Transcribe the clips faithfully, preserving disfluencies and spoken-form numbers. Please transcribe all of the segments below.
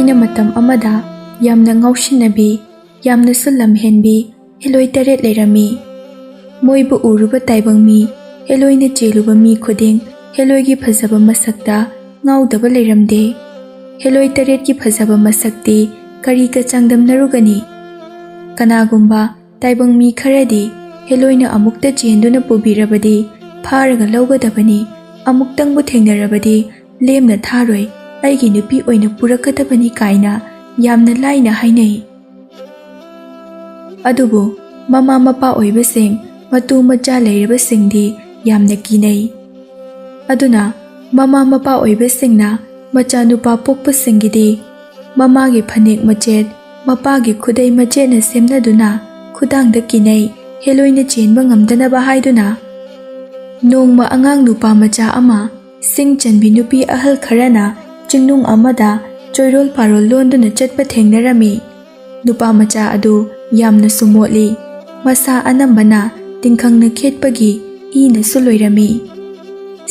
ꯑꯩꯅ ꯃꯇꯝ ꯑꯃꯗ ꯌꯥꯝꯅ ꯉꯥꯎꯁꯤꯟꯅꯕꯤ, ꯌꯥꯝꯅꯁꯨ ꯂꯝꯍꯦꯟꯕꯤ ꯍꯦꯂꯣꯏ ꯇꯔꯦꯠ ꯂꯩꯔꯝꯃꯤ꯫ ꯃꯣꯏꯕꯨ ꯎꯔꯨꯕ ꯇꯥꯏꯕꯪ ꯃꯤ, ꯍꯦꯂꯣꯏꯅ ꯆꯦꯜꯂꯨꯕ ꯃꯤ ꯈꯨꯗꯤꯡ ꯍꯦꯂꯣꯏꯒꯤ ꯐꯖꯕ ꯃꯁꯛꯇ ꯉꯥꯎꯗꯕ ꯂꯩꯔꯝꯗꯦ꯫ ꯍꯦꯂꯣꯏ ꯇꯔꯦꯠꯀꯤ ꯐꯖꯕ ꯃꯁꯛꯇꯤ ꯀꯔꯤꯒ ꯆꯥꯡꯗꯝꯅꯔꯨꯒꯅꯤ? ꯀꯅꯥꯒꯨꯝꯕ ꯇꯥꯏꯕꯪ ꯃꯤ ꯈꯔꯗꯤ ꯍꯦꯂꯣꯏꯅ ꯑꯃꯨꯛꯇ ꯆꯦꯟꯗꯨꯅ ꯄꯨꯕꯤꯔꯕꯗꯤ ꯐꯥꯔꯒ ꯂꯧꯒꯗꯕꯅꯤ, ꯑꯃꯨꯛꯇꯪꯕꯨ ꯊꯦꯡꯅꯔꯕꯗꯤ ꯂꯦꯝꯅ ꯊꯥꯔꯣꯏ, ꯑꯩꯒꯤ ꯅꯨꯄꯤ ꯑꯣꯏꯅ ꯄꯨꯔꯛꯀꯗꯕꯅꯤ ꯀꯥꯏꯅ ꯌꯥꯝꯅ ꯂꯥꯏꯅ ꯍꯥꯏꯅꯩ꯫ ꯑꯗꯨꯕꯨ ꯃꯃꯥ ꯃꯄꯥ ꯑꯣꯏꯕꯁꯤꯡ, ꯃꯇꯨ ꯃꯆꯥ ꯂꯩꯔꯕꯁꯤꯡꯗꯤ ꯌꯥꯝꯅ ꯀꯤꯅꯩ꯫ ꯑꯗꯨꯅ ꯃꯃꯥ ꯃꯄꯥ ꯑꯣꯏꯕꯁꯤꯡꯅ ꯃꯆꯥꯅꯨꯄꯥ ꯄꯣꯛꯄꯁꯤꯡꯒꯤꯗꯤ ꯃꯃꯥꯒꯤ ꯐꯅꯦꯛ ꯃꯆꯦꯠ, ꯃꯄꯥꯒꯤ ꯈꯨꯗꯩ ꯃꯆꯦꯠꯅ ꯁꯦꯝꯅꯗꯨꯅ ꯈꯨꯗꯥꯡꯗ ꯀꯤꯅꯩ, ꯍꯦꯂꯣꯏꯅ ꯆꯦꯟꯕ ꯉꯝꯗꯅꯕ ꯍꯥꯏꯗꯨꯅ꯫ ꯅꯣꯡꯃ ꯑꯉꯥꯡ ꯅꯨꯄꯥ ꯃꯆꯥ ꯑꯃ ꯁꯤꯡ ꯆꯟꯕꯤ ꯅꯨꯄꯤ ꯑꯍꯜ ꯈꯔꯅ ꯆꯤꯡꯅꯨꯡ ꯑꯃꯗ ꯆꯣꯏꯔꯣꯜ ꯄꯥꯔꯣꯜ ꯂꯣꯟꯗꯨꯅ ꯆꯠꯄ ꯊꯦꯡꯅꯔꯝꯃꯤ꯫ ꯅꯨꯄꯥ ꯃꯆꯥ ꯑꯗꯨ ꯌꯥꯝꯅꯁꯨ ꯃꯣꯠꯂꯤ꯫ ꯃꯁꯥ ꯑꯅꯝꯕꯅ ꯇꯤꯡꯈꯪꯅ ꯈꯦꯠꯄꯒꯤ ꯏꯅꯁꯨ ꯂꯣꯏꯔꯝꯃꯤ꯫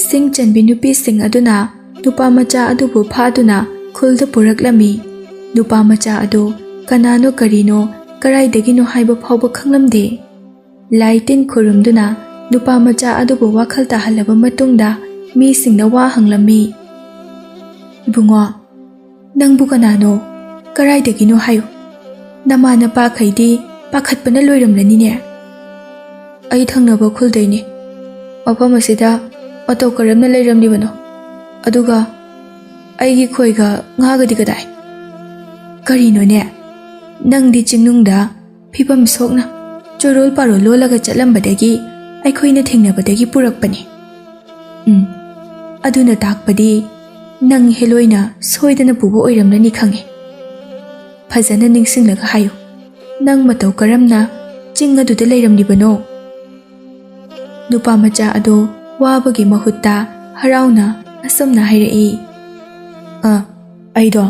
ꯁꯤꯡ ꯆꯟꯕꯤ ꯅꯨꯄꯤꯁꯤꯡ ꯑꯗꯨꯅ ꯅꯨꯄꯥ ꯃꯆꯥ ꯑꯗꯨꯕꯨ ꯐꯥꯗꯨꯅ ꯈꯨꯜꯗ ꯄꯨꯔꯛꯂꯝꯃꯤ꯫ ꯅꯨꯄꯥ ꯃꯆꯥ ꯑꯗꯨ ꯀꯅꯥꯅꯣ ꯀꯔꯤꯅꯣ ꯀꯔꯥꯏꯗꯒꯤꯅꯣ ꯍꯥꯏꯕ ꯐꯥꯎꯕ ꯈꯪꯂꯝꯗꯦ꯫ ꯂꯥꯏ ꯇꯤꯟ ꯈꯨꯔꯨꯝꯗꯨꯅ ꯅꯨꯄꯥ ꯃꯆꯥ ꯑꯗꯨꯕꯨ ꯋꯥꯈꯜ ꯇꯥꯍꯜꯂꯕ ꯃꯇꯨꯡꯗ ꯃꯤꯁꯤꯡꯅ ꯋꯥ ꯍꯪꯂꯝꯃꯤ꯫ "ꯏꯕꯨꯡꯉꯣ, ꯅꯪꯕꯨ ꯀꯅꯥꯅꯣ? ꯀꯔꯥꯏꯗꯒꯤꯅꯣ ꯍꯥꯏꯌꯨ꯫ ꯅꯃꯥ ꯅꯄꯥꯈꯩꯗꯤ ꯄꯥꯈꯠꯄꯅ ꯂꯣꯏꯔꯝꯂꯅꯤꯅꯦ꯫" "ꯑꯩ ꯊꯪꯅꯕ ꯈꯨꯜꯗꯩꯅꯦ꯫ ꯃꯐꯝ ꯑꯁꯤꯗ ꯃꯇꯧ ꯀꯔꯝꯅ ꯂꯩꯔꯝꯂꯤꯕꯅꯣ? ꯑꯗꯨꯒ ꯑꯩꯒꯤ ꯈꯣꯏꯒ ꯉꯥꯒꯗꯤ ꯀꯗꯥꯏ?" "ꯀꯔꯤꯅꯣꯅꯦ? ꯅꯪꯗꯤ ꯆꯤꯡꯅꯨꯡꯗ ꯐꯤꯕꯝ ꯁꯣꯛꯅ ꯆꯣꯔꯣꯜ ꯄꯥꯔꯣꯜ ꯂꯣꯜꯂꯒ ꯆꯠꯂꯝꯕꯗꯒꯤ ꯑꯩꯈꯣꯏꯅ ꯊꯦꯡꯅꯕꯗꯒꯤ ꯄꯨꯔꯛꯄꯅꯤ꯫ ꯎꯝ, ꯑꯗꯨꯅ ꯇꯥꯛꯄꯗꯤ ꯅꯪ ꯍꯦꯂꯣꯏꯅ ꯁꯣꯏꯗꯅ ꯄꯨꯕ ꯑꯣꯏꯔꯝꯂꯅꯤ ꯈꯪꯉꯦ꯫ ꯐꯖꯅ ꯅꯤꯡꯁꯤꯡꯂꯒ ꯍꯥꯏꯌꯨ, ꯅꯪ ꯃꯇꯧ ꯀꯔꯝꯅ ꯆꯤꯡ ꯑꯗꯨꯗ ꯂꯩꯔꯝꯂꯤꯕꯅꯣ?" ꯅꯨꯄꯥ ꯃꯆꯥ ꯑꯗꯨ ꯋꯥꯕꯒꯤ ꯃꯍꯨꯠꯇ ꯍꯔꯥꯎꯅ ꯑꯁꯨꯝꯅ ꯍꯥꯏꯔꯛꯏ꯫ "ꯑ, ꯑꯩꯗꯣ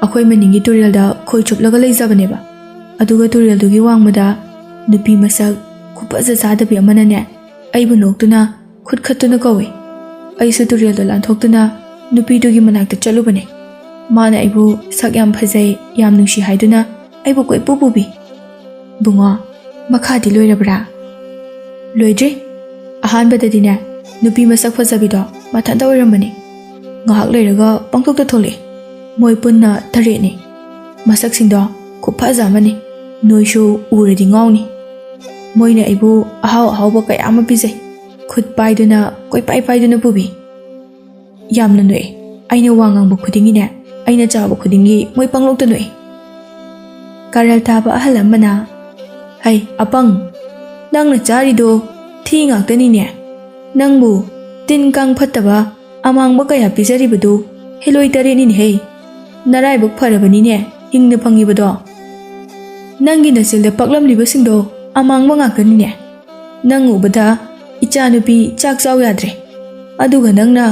ꯑꯩꯈꯣꯏ ꯃꯅꯤꯡꯒꯤ ꯇꯨꯔꯦꯜꯗ ꯈꯣꯏ ꯆꯨꯞꯂꯒ ꯂꯩꯖꯕꯅꯦꯕ꯫ ꯑꯗꯨꯒ ꯇꯨꯔꯦꯜꯗꯨꯒꯤ ꯋꯥꯡꯃꯗ ꯅꯨꯄꯤ ꯃꯁꯛ ꯈꯨꯐꯖ ꯆꯥꯗꯕꯤ ꯑꯃꯅꯅꯦ, ꯑꯩꯕꯨ ꯅꯣꯛꯇꯨꯅ ꯈꯨꯠ ꯈꯠꯇꯨꯅ ꯀꯧꯏ꯫ ꯑꯩꯁꯨ ꯇꯨꯔꯦꯜꯗꯣ ꯂꯥꯟꯊꯣꯛꯇꯨꯅ ꯅꯨꯄꯤꯗꯨꯒꯤ ꯃꯅꯥꯛꯇ ꯆꯠꯂꯨꯕꯅꯦ꯫ ꯃꯥꯅ ꯑꯩꯕꯨ ꯁꯛ ꯌꯥꯝ ꯐꯖꯩ, ꯌꯥꯝ ꯅꯨꯡꯁꯤ ꯍꯥꯏꯗꯨꯅ ꯑꯩꯕꯨ ꯀꯣꯏꯄꯨ ꯄꯨꯕꯤ꯫ ꯕꯨꯡꯉꯣ, ꯃꯈꯥꯗꯤ ꯂꯣꯏꯔꯕ꯭ꯔꯥ? ꯂꯣꯏꯗ꯭ꯔꯤ꯫ ꯑꯍꯥꯟꯕꯗꯗꯤꯅꯦ, ꯅꯨꯄꯤ ꯃꯁꯛ ꯐꯖꯕꯤꯗꯣ ꯃꯊꯟꯇ ꯑꯣꯏꯔꯝꯕꯅꯤ꯫ ꯉꯥꯏꯍꯥꯛ ꯂꯩꯔꯒ ꯄꯪꯊꯣꯛꯇ ꯊꯣꯛꯂꯛꯑꯦ꯫ ꯃꯣꯏ ꯄꯨꯟꯅ ꯇꯔꯦꯠꯅꯤ꯫ ꯃꯁꯛꯁꯤꯡꯗꯣ ꯈꯨꯐꯖ ꯑꯃꯅꯤ꯫ ꯅꯣꯏꯁꯨ ꯎꯔꯗꯤ ꯉꯥꯎꯅꯤ꯫ ꯃꯣꯏꯅ ꯑꯩꯕꯨ ꯑꯍꯥꯎ ꯑꯍꯥꯎꯕ ꯀꯌꯥ ꯑꯃ ꯄꯤꯖꯩ꯫ ꯈꯨꯠ ꯄꯥꯏꯗꯨꯅ, ꯀꯣꯏꯄꯥꯏ ꯄꯥꯏꯗꯨꯅ ꯄꯨꯕꯤ꯫ ꯌꯥꯝꯅ ꯅꯣꯛꯑꯦ꯫ ꯑꯩꯅ ꯋꯥ ꯉꯥꯡꯕ ꯈꯨꯗꯤꯡꯒꯤꯅꯦ, ꯑꯩꯅ ꯆꯥꯕ ꯈꯨꯗꯤꯡꯒꯤ ꯃꯣꯏ ꯄꯪꯅꯣꯛꯇ ꯅꯣꯛꯑꯦ꯫ ꯀꯥꯔꯜ ꯊꯥꯕ ꯑꯍꯜ ꯑꯃꯅ, "ꯍꯩ, ꯑꯄꯪ, ꯅꯪꯅ ꯆꯥꯔꯤꯗꯣ ꯊꯤ ꯉꯥꯛꯇꯅꯤꯅꯦ꯫ ꯅꯪꯕꯨ ꯇꯤꯟ ꯀꯥꯡ ꯐꯠꯇꯕ ꯑꯃꯥꯡꯕ ꯀꯌꯥ ꯄꯤꯖꯔꯤꯕꯗꯨ ꯍꯦꯂꯣꯏ ꯇꯔꯦꯠꯅꯤꯅꯦꯍꯦ꯫ ꯅꯔꯥꯏꯕꯛ ꯐꯔꯕꯅꯤꯅꯦ ꯍꯤꯡꯅ ꯐꯪꯉꯤꯕꯗꯣ꯫ ꯅꯪꯒꯤ ꯅꯆꯤꯜꯗ ꯄꯛꯂꯝꯂꯤꯕꯁꯤꯡꯗꯣ ꯑꯃꯥꯡꯕ ꯉꯥꯛꯇꯅꯤꯅꯦ꯫ ꯅꯪ ꯎꯕꯗ ꯏꯆꯥꯅꯨꯄꯤ ꯆꯥꯛ ꯆꯥꯎ ꯌꯥꯗ꯭ꯔꯦ꯫ ꯑꯗꯨꯒ ꯅꯪꯅ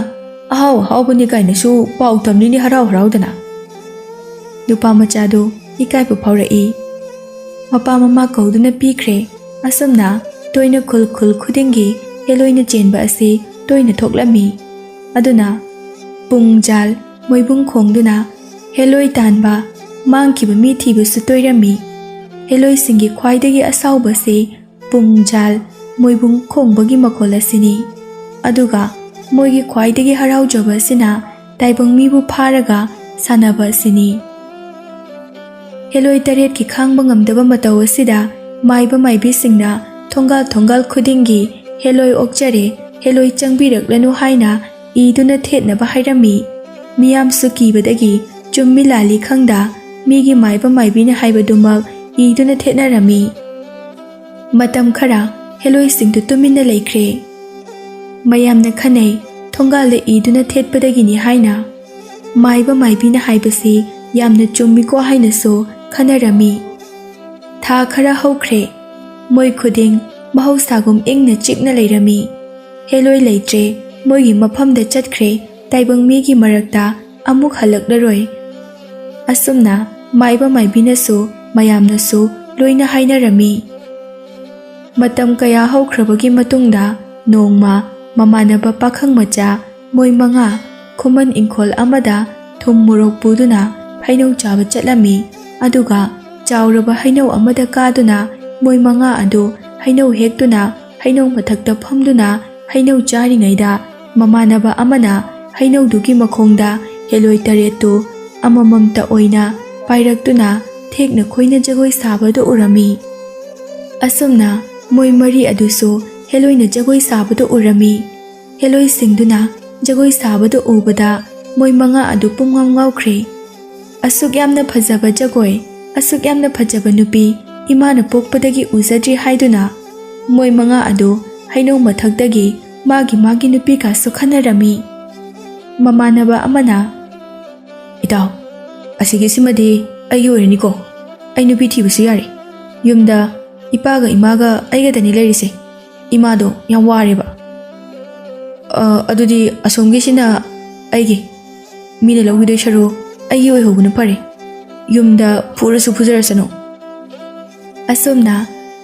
ꯑꯍꯥꯎ ꯑꯍꯥꯎꯕꯅꯤ ꯀꯥꯏꯅꯁꯨ ꯄꯥꯎ ꯇꯝꯂꯤꯅꯤ ꯍꯔꯥꯎ ꯍꯔꯥꯎꯗꯅ꯫" ꯅꯨꯄꯥ ꯃꯆꯥꯗꯨ ꯏꯀꯥꯏꯕ ꯐꯥꯎꯔꯛꯏ꯫ ꯃꯄꯥ ꯃꯃꯥ ꯀꯧꯗꯨꯅ ꯄꯤꯈ꯭ꯔꯦ꯫ ꯑꯁꯨꯝꯅ ꯇꯣꯏꯅ ꯈꯨꯜ ꯈꯨꯜ ꯈꯨꯗꯤꯡꯒꯤ ꯍꯦꯂꯣꯏꯅ ꯆꯦꯟꯕ ꯑꯁꯤ ꯇꯣꯏꯅ ꯊꯣꯛꯂꯝꯃꯤ꯫ ꯑꯗꯨꯅ ꯄꯨꯡꯖꯥꯜ ꯃꯣꯏꯕꯨꯡ ꯈꯣꯡꯗꯨꯅ ꯍꯦꯂꯣꯏ ꯇꯥꯟꯕ, ꯃꯥꯡꯈꯤꯕ ꯃꯤ ꯊꯤꯕꯁꯨ ꯇꯣꯏꯔꯝꯃꯤ꯫ ꯍꯦꯂꯣꯏꯁꯤꯡꯒꯤ ꯈ꯭ꯋꯥꯏꯗꯒꯤ ꯑꯁꯥꯎꯕꯁꯤ ꯄꯨꯡꯖꯥꯜ ꯃꯣꯏꯕꯨꯡ ꯈꯣꯡꯕꯒꯤ ꯃꯈꯣꯜ ꯑꯁꯤꯅꯤ꯫ ꯑꯗꯨꯒ ꯃꯣꯏꯒꯤ ꯈ꯭ꯋꯥꯏꯗꯒꯤ ꯍꯔꯥꯎꯖꯕ ꯑꯁꯤꯅ ꯇꯥꯏꯕꯪ ꯃꯤꯕꯨ ꯐꯥꯔꯒ ꯁꯥꯟꯅꯕ ꯑꯁꯤꯅꯤ꯫ ꯍꯦꯂꯣꯏ ꯇꯔꯦꯠꯀꯤ ꯈꯥꯡꯕ ꯉꯝꯗꯕ ꯃꯇꯧ ꯑꯁꯤꯗ ꯃꯥꯏꯕ ꯃꯥꯏꯕꯤꯁꯤꯡꯅ ꯊꯣꯡꯒꯥꯜ ꯊꯣꯡꯒꯥꯜ ꯈꯨꯗꯤꯡꯒꯤ "ꯍꯦꯂꯣꯏ ꯑꯣꯛꯆꯔꯦ, ꯍꯦꯂꯣꯏ ꯆꯪꯕꯤꯔꯛꯂꯅꯨ" ꯍꯥꯏꯅ ꯏꯗꯨꯅ ꯊꯦꯠꯅꯕ ꯍꯥꯏꯔꯝꯃꯤ꯫ ꯃꯤꯌꯥꯝꯁꯨ ꯀꯤꯕꯗꯒꯤ ꯆꯨꯝꯃꯤ ꯂꯥꯜꯂꯤ ꯈꯪꯗ ꯃꯤꯒꯤ ꯃꯥꯏꯕ ꯃꯥꯏꯕꯤꯅ ꯍꯥꯏꯕꯗꯨꯃꯛ ꯏꯗꯨꯅ ꯊꯦꯠꯅꯔꯝꯃꯤ꯫ ꯃꯇꯝ ꯈꯔ ꯍꯦꯂꯣꯏꯁꯤꯡꯗꯨ ꯇꯨꯃꯤꯟꯅ ꯂꯩꯈ꯭ꯔꯦ꯫ ꯃꯌꯥꯝꯅ ꯈꯟꯅꯩ, ꯊꯣꯡꯒꯥꯜꯗ ꯏꯗꯨꯅ ꯊꯦꯠꯄꯗꯒꯤꯅꯤ ꯍꯥꯏꯅ꯫ ꯃꯥꯏꯕ ꯃꯥꯏꯕꯤꯅ ꯍꯥꯏꯕꯁꯤ ꯌꯥꯝꯅ ꯆꯨꯝꯃꯤꯀꯣ ꯍꯥꯏꯅꯁꯨ ꯈꯟꯅꯔꯝꯃꯤ꯫ ꯊꯥ ꯈꯔ ꯍꯧꯈ꯭ꯔꯦ꯫ ꯃꯣꯏ ꯈꯨꯗꯤꯡ ꯃꯍꯧꯁꯥꯒꯨꯝ ꯏꯪꯅ ꯆꯤꯛꯅ ꯂꯩꯔꯝꯃꯤ꯫ ꯍꯦꯂꯣꯏ ꯂꯩꯇ꯭ꯔꯦ, ꯃꯣꯏꯒꯤ ꯃꯐꯝꯗ ꯆꯠꯈ꯭ꯔꯦ, ꯇꯥꯏꯕꯪ ꯃꯤꯒꯤ ꯃꯔꯛꯇ ꯑꯃꯨꯛ ꯍꯜꯂꯛꯂꯔꯣꯏ꯫ ꯑꯁꯨꯝꯅ ꯃꯥꯏꯕ ꯃꯥꯏꯕꯤꯅꯁꯨ ꯃꯌꯥꯝꯅꯁꯨ ꯂꯣꯏꯅ ꯍꯥꯏꯅꯔꯝꯃꯤ꯫ ꯃꯇꯝ ꯀꯌꯥ ꯍꯧꯈ꯭ꯔꯕꯒꯤ ꯃꯇꯨꯡꯗ ꯅꯣꯡꯃ ꯃꯃꯥꯟꯅꯕ ꯄꯥꯈꯪ ꯃꯆꯥ ꯃꯣꯏ ꯃꯉꯥ ꯈꯨꯃꯟ ꯏꯪꯈꯣꯜ ꯑꯃꯗ ꯊꯨꯝ ꯃꯣꯔꯣꯛ ꯄꯨꯗꯨꯅ ꯍꯩꯅꯧ ꯆꯥꯕ ꯆꯠꯂꯝꯃꯤ꯫ ꯑꯗꯨꯒ ꯆꯥꯎꯔꯕ ꯍꯩꯅꯧ ꯑꯃꯗ ꯀꯥꯗꯨꯅ ꯃꯣꯏ ꯃꯉꯥ ꯑꯗꯨ ꯍꯩꯅꯧ ꯍꯦꯛꯇꯨꯅ ꯍꯩꯅꯧ ꯃꯊꯛꯇ ꯐꯝꯗꯨꯅ ꯍꯩꯅꯧ ꯆꯥꯔꯤꯉꯩꯗ ꯃꯃꯥꯟꯅꯕ ꯑꯃꯅ ꯍꯩꯅꯧꯗꯨꯒꯤ ꯃꯈꯣꯡꯗ ꯍꯦꯂꯣꯏ ꯇꯔꯦꯠꯇꯨ ꯑꯃꯃꯝꯇ ꯑꯣꯏꯅ ꯄꯥꯏꯔꯛꯇꯨꯅ ꯊꯦꯛꯅ ꯈꯣꯏꯅ ꯖꯒꯣꯏ ꯁꯥꯕꯗꯨ ꯎꯔꯝꯃꯤ꯫ ꯑꯁꯨꯝꯅ ꯃꯣꯏ ꯃꯔꯤ ꯑꯗꯨꯁꯨ ꯍꯦꯂꯣꯏꯅ ꯖꯒꯣꯏ ꯁꯥꯕꯗꯨ ꯎꯔꯝꯃꯤ꯫ ꯍꯦꯂꯣꯏꯁꯤꯡꯗꯨꯅ ꯖꯒꯣꯏ ꯁꯥꯕꯗꯨ ꯎꯕꯗ ꯃꯣꯏ ꯃꯉꯥ ꯑꯗꯨ ꯄꯨꯝꯉꯥꯎ ꯉꯥꯎꯈ꯭ꯔꯦ꯫ ꯑꯁꯨꯛ ꯌꯥꯝꯅ ꯐꯖꯕ ꯖꯒꯣꯏ, ꯑꯁꯨꯛ ꯌꯥꯝꯅ ꯐꯖꯕ ꯅꯨꯄꯤ ꯏꯃꯥꯅ ꯄꯣꯛꯄꯗꯒꯤ ꯎꯖꯗ꯭ꯔꯤ ꯍꯥꯏꯗꯨꯅ ꯃꯣꯏ ꯃꯉꯥ ꯑꯗꯨ ꯍꯩꯅꯧ ꯃꯊꯛꯇꯒꯤ ꯃꯥꯒꯤ ꯃꯥꯒꯤ ꯅꯨꯄꯤꯒꯁꯨ ꯈꯟꯅꯔꯝꯃꯤ꯫ ꯃꯃꯥꯟꯅꯕ ꯑꯃꯅ, "ꯏꯇꯥꯎ, ꯑꯁꯤꯒꯤꯁꯤꯃꯗꯤ ꯑꯩꯒꯤ ꯑꯣꯏꯔꯅꯤꯀꯣ꯫ ꯑꯩ ꯅꯨꯄꯤ ꯊꯤꯕꯁꯨ ꯌꯥꯔꯦ꯫ ꯌꯨꯝꯗ ꯏꯄꯥꯒ ꯏꯃꯥꯒ ꯑꯩꯒꯗꯅꯤ ꯂꯩꯔꯤꯁꯦ꯫ ꯏꯃꯥꯗꯣ ꯌꯥꯝ ꯋꯥꯔꯦꯕ꯫ ꯑ, ꯑꯗꯨꯗꯤ ꯑꯁꯣꯝꯒꯤꯁꯤꯅ ꯑꯩꯒꯤ꯫ ꯃꯤꯅ ꯂꯧꯈꯤꯗꯣꯏ ꯁꯔꯨꯛ ꯑꯩꯒꯤ ꯑꯣꯏꯍꯧꯕꯅ ꯐꯔꯦ꯫ ꯌꯨꯝꯗ ꯐꯨꯔꯁꯨ ꯐꯨꯖꯔꯁꯅꯨ꯫" ꯑꯁꯨꯝꯅ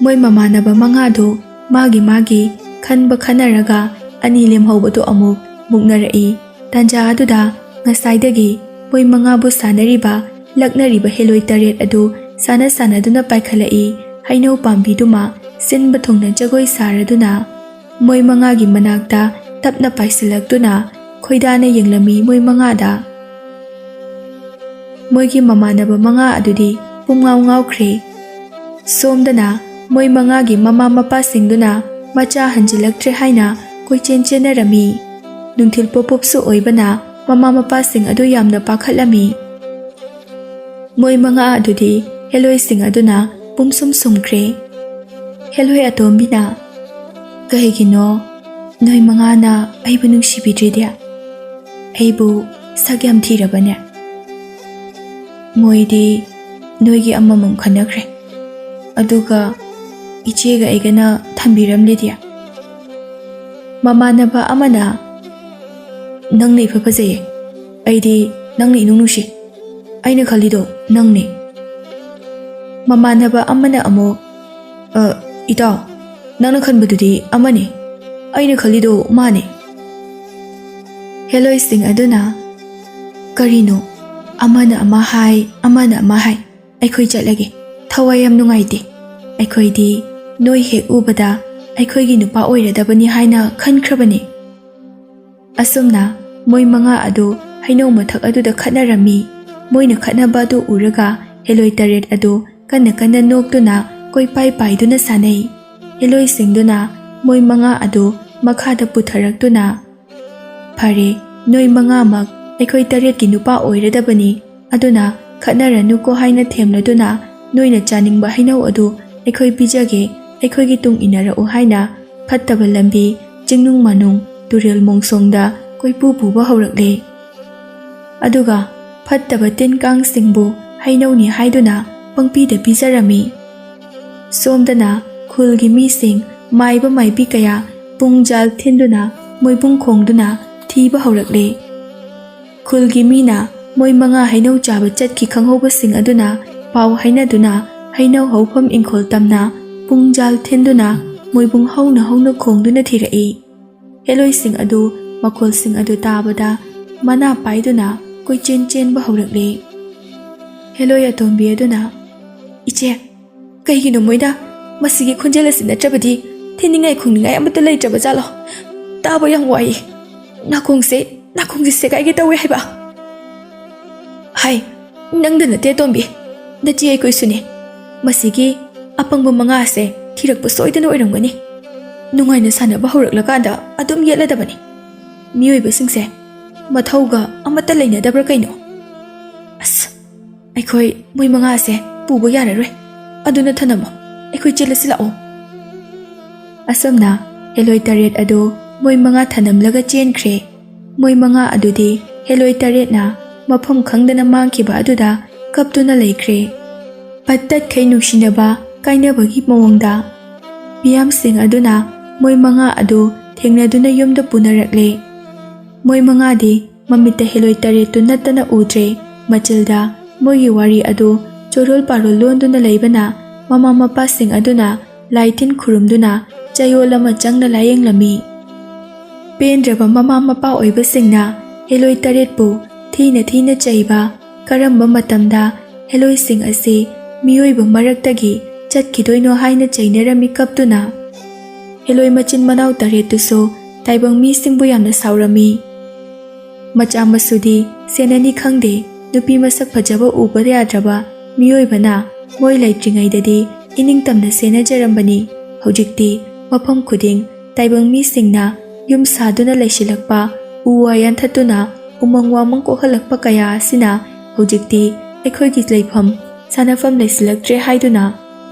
ꯃꯣꯏ ꯃꯃꯥꯟꯅꯕ ꯃꯉꯥꯗꯨ ꯃꯥꯒꯤ ꯃꯥꯒꯤ ꯈꯟꯕ ꯈꯟꯅꯔꯒ ꯑꯅꯤ ꯂꯦꯝꯍꯧꯕꯗꯨ ꯑꯃꯨꯛ ꯃꯨꯛꯅꯔꯛꯏ꯫ ꯇꯥꯟꯖꯥ ꯑꯗꯨꯗ ꯉꯁꯥꯏꯗꯒꯤ ꯃꯣꯏ ꯃꯉꯥꯕꯨ ꯁꯥꯟꯅꯔꯤꯕ, ꯂꯛꯅꯔꯤꯕ ꯍꯦꯂꯣꯏ ꯇꯔꯦꯠ ꯑꯗꯨ ꯁꯥꯟꯅ ꯁꯥꯟꯅꯗꯨꯅ ꯄꯥꯏꯈꯠꯂꯛꯏ꯫ ꯍꯩꯅꯧ ꯄꯥꯝꯕꯤꯗꯨꯃ ꯁꯤꯟꯕ ꯊꯨꯡꯅ ꯖꯒꯣꯏ ꯁꯥꯔꯗꯨꯅ ꯃꯣꯏ ꯃꯉꯥꯒꯤ ꯃꯅꯥꯛꯇ ꯇꯞꯅ ꯄꯥꯏꯁꯤꯜꯂꯛꯇꯨꯅ ꯈꯣꯏꯗꯥꯅ ꯌꯦꯡꯂꯝꯃꯤ ꯃꯣꯏ ꯃꯉꯥꯗ꯫ ꯃꯣꯏꯒꯤ ꯃꯃꯥꯟꯅꯕ ꯃꯉꯥ ꯑꯗꯨꯗꯤ ꯄꯨꯝꯉꯥꯎ ꯉꯥꯎꯈ꯭ꯔꯦ꯫ ꯁꯣꯝꯗꯅ ꯃꯣꯏ ꯃꯉꯥꯒꯤ ꯃꯃꯥ ꯃꯄꯥꯁꯤꯡꯗꯨꯅ ꯃꯆꯥ ꯍꯟꯖꯤꯜꯂꯛꯇ꯭ꯔꯦ ꯍꯥꯏꯅ ꯀꯣꯏꯆꯦꯟ ꯆꯦꯟꯅꯔꯝꯃꯤ꯫ ꯅꯨꯡꯊꯤꯜ ꯄꯣꯞ ꯄꯣꯞꯁꯨ ꯑꯣꯏꯕꯅ ꯃꯃꯥ ꯃꯄꯥꯁꯤꯡ ꯑꯗꯨ ꯌꯥꯝꯅ ꯄꯥꯈꯠꯂꯝꯃꯤ꯫ ꯃꯣꯏ ꯃꯉꯥ ꯑꯗꯨꯗꯤ ꯍꯦꯂꯣꯏꯁꯤꯡ ꯑꯗꯨꯅ ꯄꯨꯝꯁꯨꯝ ꯁꯨꯝꯈ꯭ꯔꯦ꯫ ꯍꯦꯂꯣꯏ ꯑꯇꯣꯝꯕꯤꯅ, "ꯀꯩꯒꯤꯅꯣ ꯅꯣꯏ ꯃꯉꯥꯅ ꯑꯩꯕꯨ ꯅꯨꯡꯁꯤꯕꯤꯗ꯭ꯔꯤꯗꯤ? ꯑꯩꯕꯨ ꯁꯛ ꯌꯥꯝ ꯊꯤꯔꯕꯅꯦ꯫ ꯃꯣꯏꯗꯤ ꯅꯣꯏꯒꯤ ꯑꯃꯃꯝ ꯈꯟꯅꯈ꯭ꯔꯦ꯫ ꯑꯗꯨꯒ ꯏꯆꯦꯒ ꯑꯩꯒꯅ ꯊꯝꯕꯤꯔꯝꯂꯤꯗꯤ?" ꯃꯃꯥꯟꯅꯕ ꯑꯃꯅ, "ꯅꯪꯅ ꯏꯐ ꯐꯖꯩꯌꯦ꯫ ꯑꯩꯗꯤ ꯅꯪꯅ ꯏꯅꯨꯡ ꯅꯨꯡꯁꯤ꯫ ꯑꯩꯅ ꯈꯜꯂꯤꯗꯣ ꯅꯪꯅꯦ꯫" ꯃꯃꯥꯟꯅꯕ ꯑꯃꯅ ꯑꯃꯨꯛ, "ꯑ, ꯏꯇꯥꯎ, ꯅꯪꯅ ꯈꯟꯕꯗꯨꯗꯤ ꯑꯃꯅꯤ꯫ ꯑꯩꯅ ꯈꯜꯂꯤꯗꯣ ꯃꯥꯅꯤ꯫" ꯍꯦꯂꯣꯏꯁꯤꯡ ꯑꯗꯨꯅ, "ꯀꯔꯤꯅꯣ? ꯑꯃꯅ ꯑꯃ ꯍꯥꯏ, ꯑꯃꯅ ꯑꯃ ꯍꯥꯏ꯫ ꯑꯩꯈꯣꯏ ꯆꯠꯂꯒꯦ꯫ ꯊꯋꯥꯏ ꯌꯥꯝ ꯅꯨꯡꯉꯥꯏꯇꯦ꯫ ꯑꯩꯈꯣꯏꯗꯤ ꯅꯣꯏ ꯍꯦꯛ ꯎꯕꯗ ꯑꯩꯈꯣꯏꯒꯤ ꯅꯨꯄꯥ ꯑꯣꯏꯔꯗꯕꯅꯤ ꯍꯥꯏꯅ ꯈꯟꯈ꯭ꯔꯕꯅꯤ"꯫ ꯑꯁꯨꯝꯅ ꯃꯣꯏ ꯃꯉꯥ ꯑꯗꯨ ꯍꯩꯅꯧ ꯃꯊꯛ ꯑꯗꯨꯗ ꯈꯠꯅꯔꯝꯃꯤ꯫ ꯃꯣꯏꯅ ꯈꯠꯅꯕ ꯑꯗꯨ ꯎꯔꯒ ꯍꯦꯂꯣꯏ ꯇꯔꯦꯠ ꯑꯗꯨ ꯀꯟꯅ ꯀꯟꯅ ꯅꯣꯛꯇꯨꯅ ꯀꯣꯏꯄꯥꯏ ꯄꯥꯏꯗꯨꯅ ꯁꯥꯟꯅꯩ꯫ ꯍꯦꯂꯣꯏꯁꯤꯡꯗꯨꯅ ꯃꯣꯏ ꯃꯉꯥ ꯑꯗꯨ ꯃꯈꯥꯗ ꯄꯨꯊꯔꯛꯇꯨꯅ, "ꯐꯔꯦ, ꯅꯣꯏ ꯃꯉꯥꯃꯛ ꯑꯩꯈꯣꯏ ꯇꯔꯦꯠꯀꯤ ꯅꯨꯄꯥ ꯑꯣꯏꯔꯗꯕꯅꯤ, ꯑꯗꯨꯅ ꯈꯠꯅꯔꯅꯨꯀꯣ" ꯍꯥꯏꯅ ꯊꯦꯝꯂꯗꯨꯅ, "ꯅꯣꯏꯅ ꯆꯥꯅꯤꯡꯕ ꯍꯩꯅꯧ ꯑꯗꯨ ꯑꯩꯈꯣꯏ ꯄꯤꯖꯒꯦ, ꯑꯩꯈꯣꯏꯒꯤ ꯇꯨꯡ ꯏꯟꯅꯔꯛꯎ" ꯍꯥꯏꯅ ꯐꯠꯇꯕ ꯂꯝꯕꯤ, ꯆꯤꯡꯅꯨꯡ ꯃꯥꯅꯨꯡ, ꯇꯨꯔꯦꯜ ꯃꯣꯡꯁꯣꯡꯗ ꯀꯣꯏꯄꯨ ꯄꯨꯕ ꯍꯧꯔꯛꯂꯦ꯫ ꯑꯗꯨꯒ ꯐꯠꯇꯕ ꯇꯤꯟ ꯀꯥꯡꯁꯤꯡꯕꯨ ꯍꯩꯅꯧꯅꯤ ꯍꯥꯏꯗꯨꯅ ꯄꯪꯄꯤꯗ ꯄꯤꯖꯔꯝꯃꯤ꯫ ꯁꯣꯝꯗꯅ ꯈꯨꯜꯒꯤ ꯃꯤꯁꯤꯡ ꯃꯥꯏꯕ ꯃꯥꯏꯕꯤ ꯀꯌꯥ ꯄꯨꯡ ꯖꯥꯜ ꯊꯤꯟꯗꯨꯅ ꯃꯣꯏꯕꯨꯡ ꯈꯣꯡꯗꯨꯅ ꯊꯤꯕ ꯍꯧꯔꯛꯂꯦ꯫ ꯈꯨꯜꯒꯤ ꯃꯤꯅ ꯃꯣꯏ ꯃꯉꯥ ꯍꯩꯅꯧ ꯆꯥꯕ ꯆꯠꯈꯤ ꯈꯪꯍꯧꯕꯁꯤꯡ ꯑꯗꯨꯅ ꯄꯥꯎ ꯍꯥꯏꯅꯗꯨꯅ ꯍꯩꯅꯧ ꯍꯧꯐꯝ ꯏꯪꯈꯣꯜ ꯇꯝꯅ ꯄꯨꯡ ꯖꯥꯜ ꯊꯤꯟꯗꯨꯅ ꯃꯣꯏꯕꯨꯡ ꯍꯧꯅ ꯍꯧꯅ ꯈꯣꯡꯗꯨꯅ ꯊꯤꯔꯛꯏ꯫ ꯍꯦꯂꯣꯏꯁꯤꯡ ꯑꯗꯨ ꯃꯈꯣꯜꯁꯤꯡ ꯑꯗꯨ ꯇꯥꯕꯗ ꯃꯅꯥ ꯄꯥꯏꯗꯨꯅ ꯀꯣꯏꯆꯦꯟ ꯆꯦꯟꯕ ꯍꯧꯔꯛꯂꯦ꯫ ꯍꯦꯂꯣꯏ ꯑꯇꯣꯝꯕꯤ ꯑꯗꯨꯅ, "ꯏꯆꯦ, ꯀꯩꯒꯤꯅꯣ ꯃꯣꯏꯗ ꯃꯁꯤꯒꯤ ꯈꯣꯟꯖꯦꯜ ꯑꯁꯤ ꯅꯠꯇ꯭ꯔꯕꯗꯤ ꯊꯤꯅꯤꯡꯉꯥꯏ ꯈꯣꯡꯅꯤꯡꯉꯥꯏ ꯑꯃꯠꯇ ꯂꯩꯇ꯭ꯔꯕ ꯖꯥꯠꯂꯣ? ꯇꯥꯕ ꯌꯥꯝ ꯋꯥꯏꯌꯦ꯫ ꯅꯥꯀꯣꯡꯁꯦ, ꯅꯥꯀꯣꯡꯁꯦ ꯁꯦꯒꯥꯏꯒꯦ ꯇꯧꯋꯦ ꯍꯥꯏꯕ"꯫ "ꯍꯥꯏ, ꯅꯪꯗ ꯅꯠꯇꯦ ꯇꯣꯝꯕꯤ, ꯅꯆꯦ ꯑꯩꯈꯣꯏꯁꯨꯅꯦ꯫ ꯃꯁꯤꯒꯤ ꯑꯄꯪꯕ ꯃꯉꯥꯁꯦ ꯊꯤꯔꯛꯄ ꯁꯣꯏꯗꯅ ꯑꯣꯏꯔꯝꯒꯅꯤ꯫ ꯅꯨꯡꯉꯥꯏꯅ ꯁꯥꯟꯅꯕ ꯍꯧꯔꯛꯂꯀꯥꯟꯗ ꯑꯗꯨꯝ ꯌꯦꯠꯂꯗꯕꯅꯤ꯫ ꯃꯤꯑꯣꯏꯕꯁꯤꯡꯁꯦ ꯃꯊꯧꯒ ꯑꯃꯠꯇ ꯂꯩꯅꯗꯕ꯭ꯔꯥ ꯀꯩꯅꯣ? ꯑꯁ, ꯑꯩꯈꯣꯏ ꯃꯣꯏ ꯃꯉꯥꯁꯦ ꯄꯨꯕ ꯌꯥꯔꯔꯣꯏ꯫ ꯑꯗꯨꯅ ꯊꯅꯝꯃꯣ, ꯑꯩꯈꯣꯏ ꯆꯦꯜꯂꯁꯤ ꯂꯥꯛꯑꯣ"꯫ ꯑꯁꯨꯝꯅ ꯍꯦꯂꯣꯏ ꯇꯔꯦꯠ ꯑꯗꯨ ꯃꯣꯏ ꯃꯉꯥ ꯊꯅꯝꯂꯒ ꯆꯦꯟꯈ꯭ꯔꯦ꯫ ꯃꯣꯏ ꯃꯉꯥ ꯑꯗꯨꯗꯤ ꯍꯦꯂꯣꯏ ꯇꯔꯦꯠꯅ ꯃꯐꯝ ꯈꯪꯗꯅ ꯃꯥꯡꯈꯤꯕ ꯑꯗꯨꯗ ꯀꯞꯇꯨꯅ ꯂꯩꯈ꯭ꯔꯦ꯫ ꯄꯠꯇꯠꯈꯩ ꯅꯨꯡꯁꯤꯅꯕ ꯀꯥꯏꯅꯕꯒꯤ ꯃꯑꯣꯡꯗ꯫ ꯃꯤꯌꯥꯝꯁꯤꯡ ꯑꯗꯨꯅ ꯃꯣꯏ ꯃꯉꯥ ꯑꯗꯨ ꯊꯦꯡꯅꯗꯨꯅ ꯌꯨꯝꯗ ꯄꯨꯅꯔꯛꯂꯦ꯫ ꯃꯣꯏ ꯃꯉꯥꯗꯤ ꯃꯃꯤꯠꯇ ꯍꯦꯂꯣꯏ ꯇꯔꯦꯠꯇꯨ ꯅꯠꯇꯅ ꯎꯗ꯭ꯔꯦ꯫ ꯃꯆꯤꯜꯗ ꯃꯣꯏꯒꯤ ꯋꯥꯔꯤ ꯑꯗꯨ ꯆꯣꯔꯣꯜ ꯄꯥꯔꯣꯜ ꯂꯣꯟꯗꯨꯅ ꯂꯩꯕꯅ ꯃꯃꯥ ꯃꯄꯥꯁꯤꯡ ꯑꯗꯨꯅ ꯂꯥꯏ ꯇꯤꯟ ꯈꯨꯔꯨꯝꯗꯨꯅ ꯆꯌꯣꯜ ꯑꯃ ꯆꯪꯅ ꯂꯥꯌꯦꯡꯂꯝꯃꯤ꯫ ꯄꯦꯟꯗ꯭ꯔꯕ ꯃꯃꯥ ꯃꯄꯥ ꯑꯣꯏꯕꯁꯤꯡꯅ ꯍꯦꯂꯣꯏ ꯇꯔꯦꯠꯄꯨ ꯊꯤꯅ ꯊꯤꯅ ꯆꯩꯕ, ꯀꯔꯝꯕ ꯃꯇꯝꯗ ꯍꯦꯂꯣꯏꯁꯤꯡ ꯑꯁꯤ ꯃꯤꯑꯣꯏꯕ ꯃꯔꯛꯇꯒꯤ ꯆꯠꯈꯤꯗꯣꯏꯅꯣ ꯍꯥꯏꯅ ꯆꯩꯅꯔꯝꯃꯤ ꯀꯞꯇꯨꯅ꯫ ꯍꯦꯂꯣꯏ ꯃꯆꯤꯟ ꯃꯅꯥꯎ ꯇꯔꯦꯠꯇꯨꯁꯨ ꯇꯥꯏꯕꯪ ꯃꯤꯁꯤꯡꯕꯨ ꯌꯥꯝꯅ ꯁꯥꯎꯔꯝꯃꯤ꯫ ꯃꯆꯥ ꯃꯁꯨꯗꯤ ꯁꯦꯟꯅꯅꯤ ꯈꯪꯗꯦ, ꯅꯨꯄꯤ ꯃꯁꯛ ꯐꯖꯕ ꯎꯕ ꯌꯥꯗ꯭ꯔꯕ ꯃꯤꯑꯣꯏꯕꯅ ꯃꯣꯏ ꯂꯩꯇ꯭ꯔꯤꯉꯩꯗꯗꯤ ꯏꯅꯤꯡꯇꯝꯅ ꯁꯦꯟꯅꯖꯔꯝꯕꯅꯤ꯫ ꯍꯧꯖꯤꯛꯇꯤ ꯃꯐꯝ ꯈꯨꯗꯤꯡ ꯇꯥꯏꯕꯪ ꯃꯤꯁꯤꯡꯅ ꯌꯨꯝ ꯁꯥꯗꯨꯅ ꯂꯩꯁꯤꯜꯂꯛꯄ, ꯎ ꯋꯥ ꯌꯥꯟꯊꯠꯇꯨꯅ ꯎꯃꯪ ꯋꯥꯃꯪ ꯀꯣꯛꯍꯜꯂꯛꯄ ꯀꯌꯥ ꯑꯁꯤꯅ ꯍꯧꯖꯤꯛꯇꯤ ꯑꯩꯈꯣꯏꯒꯤ ꯂꯩꯐꯝ ꯁꯥꯟꯅꯐꯝ ꯂꯩꯁꯤꯜꯂꯛꯇ꯭ꯔꯦ ꯍꯥꯏꯗꯨꯅ,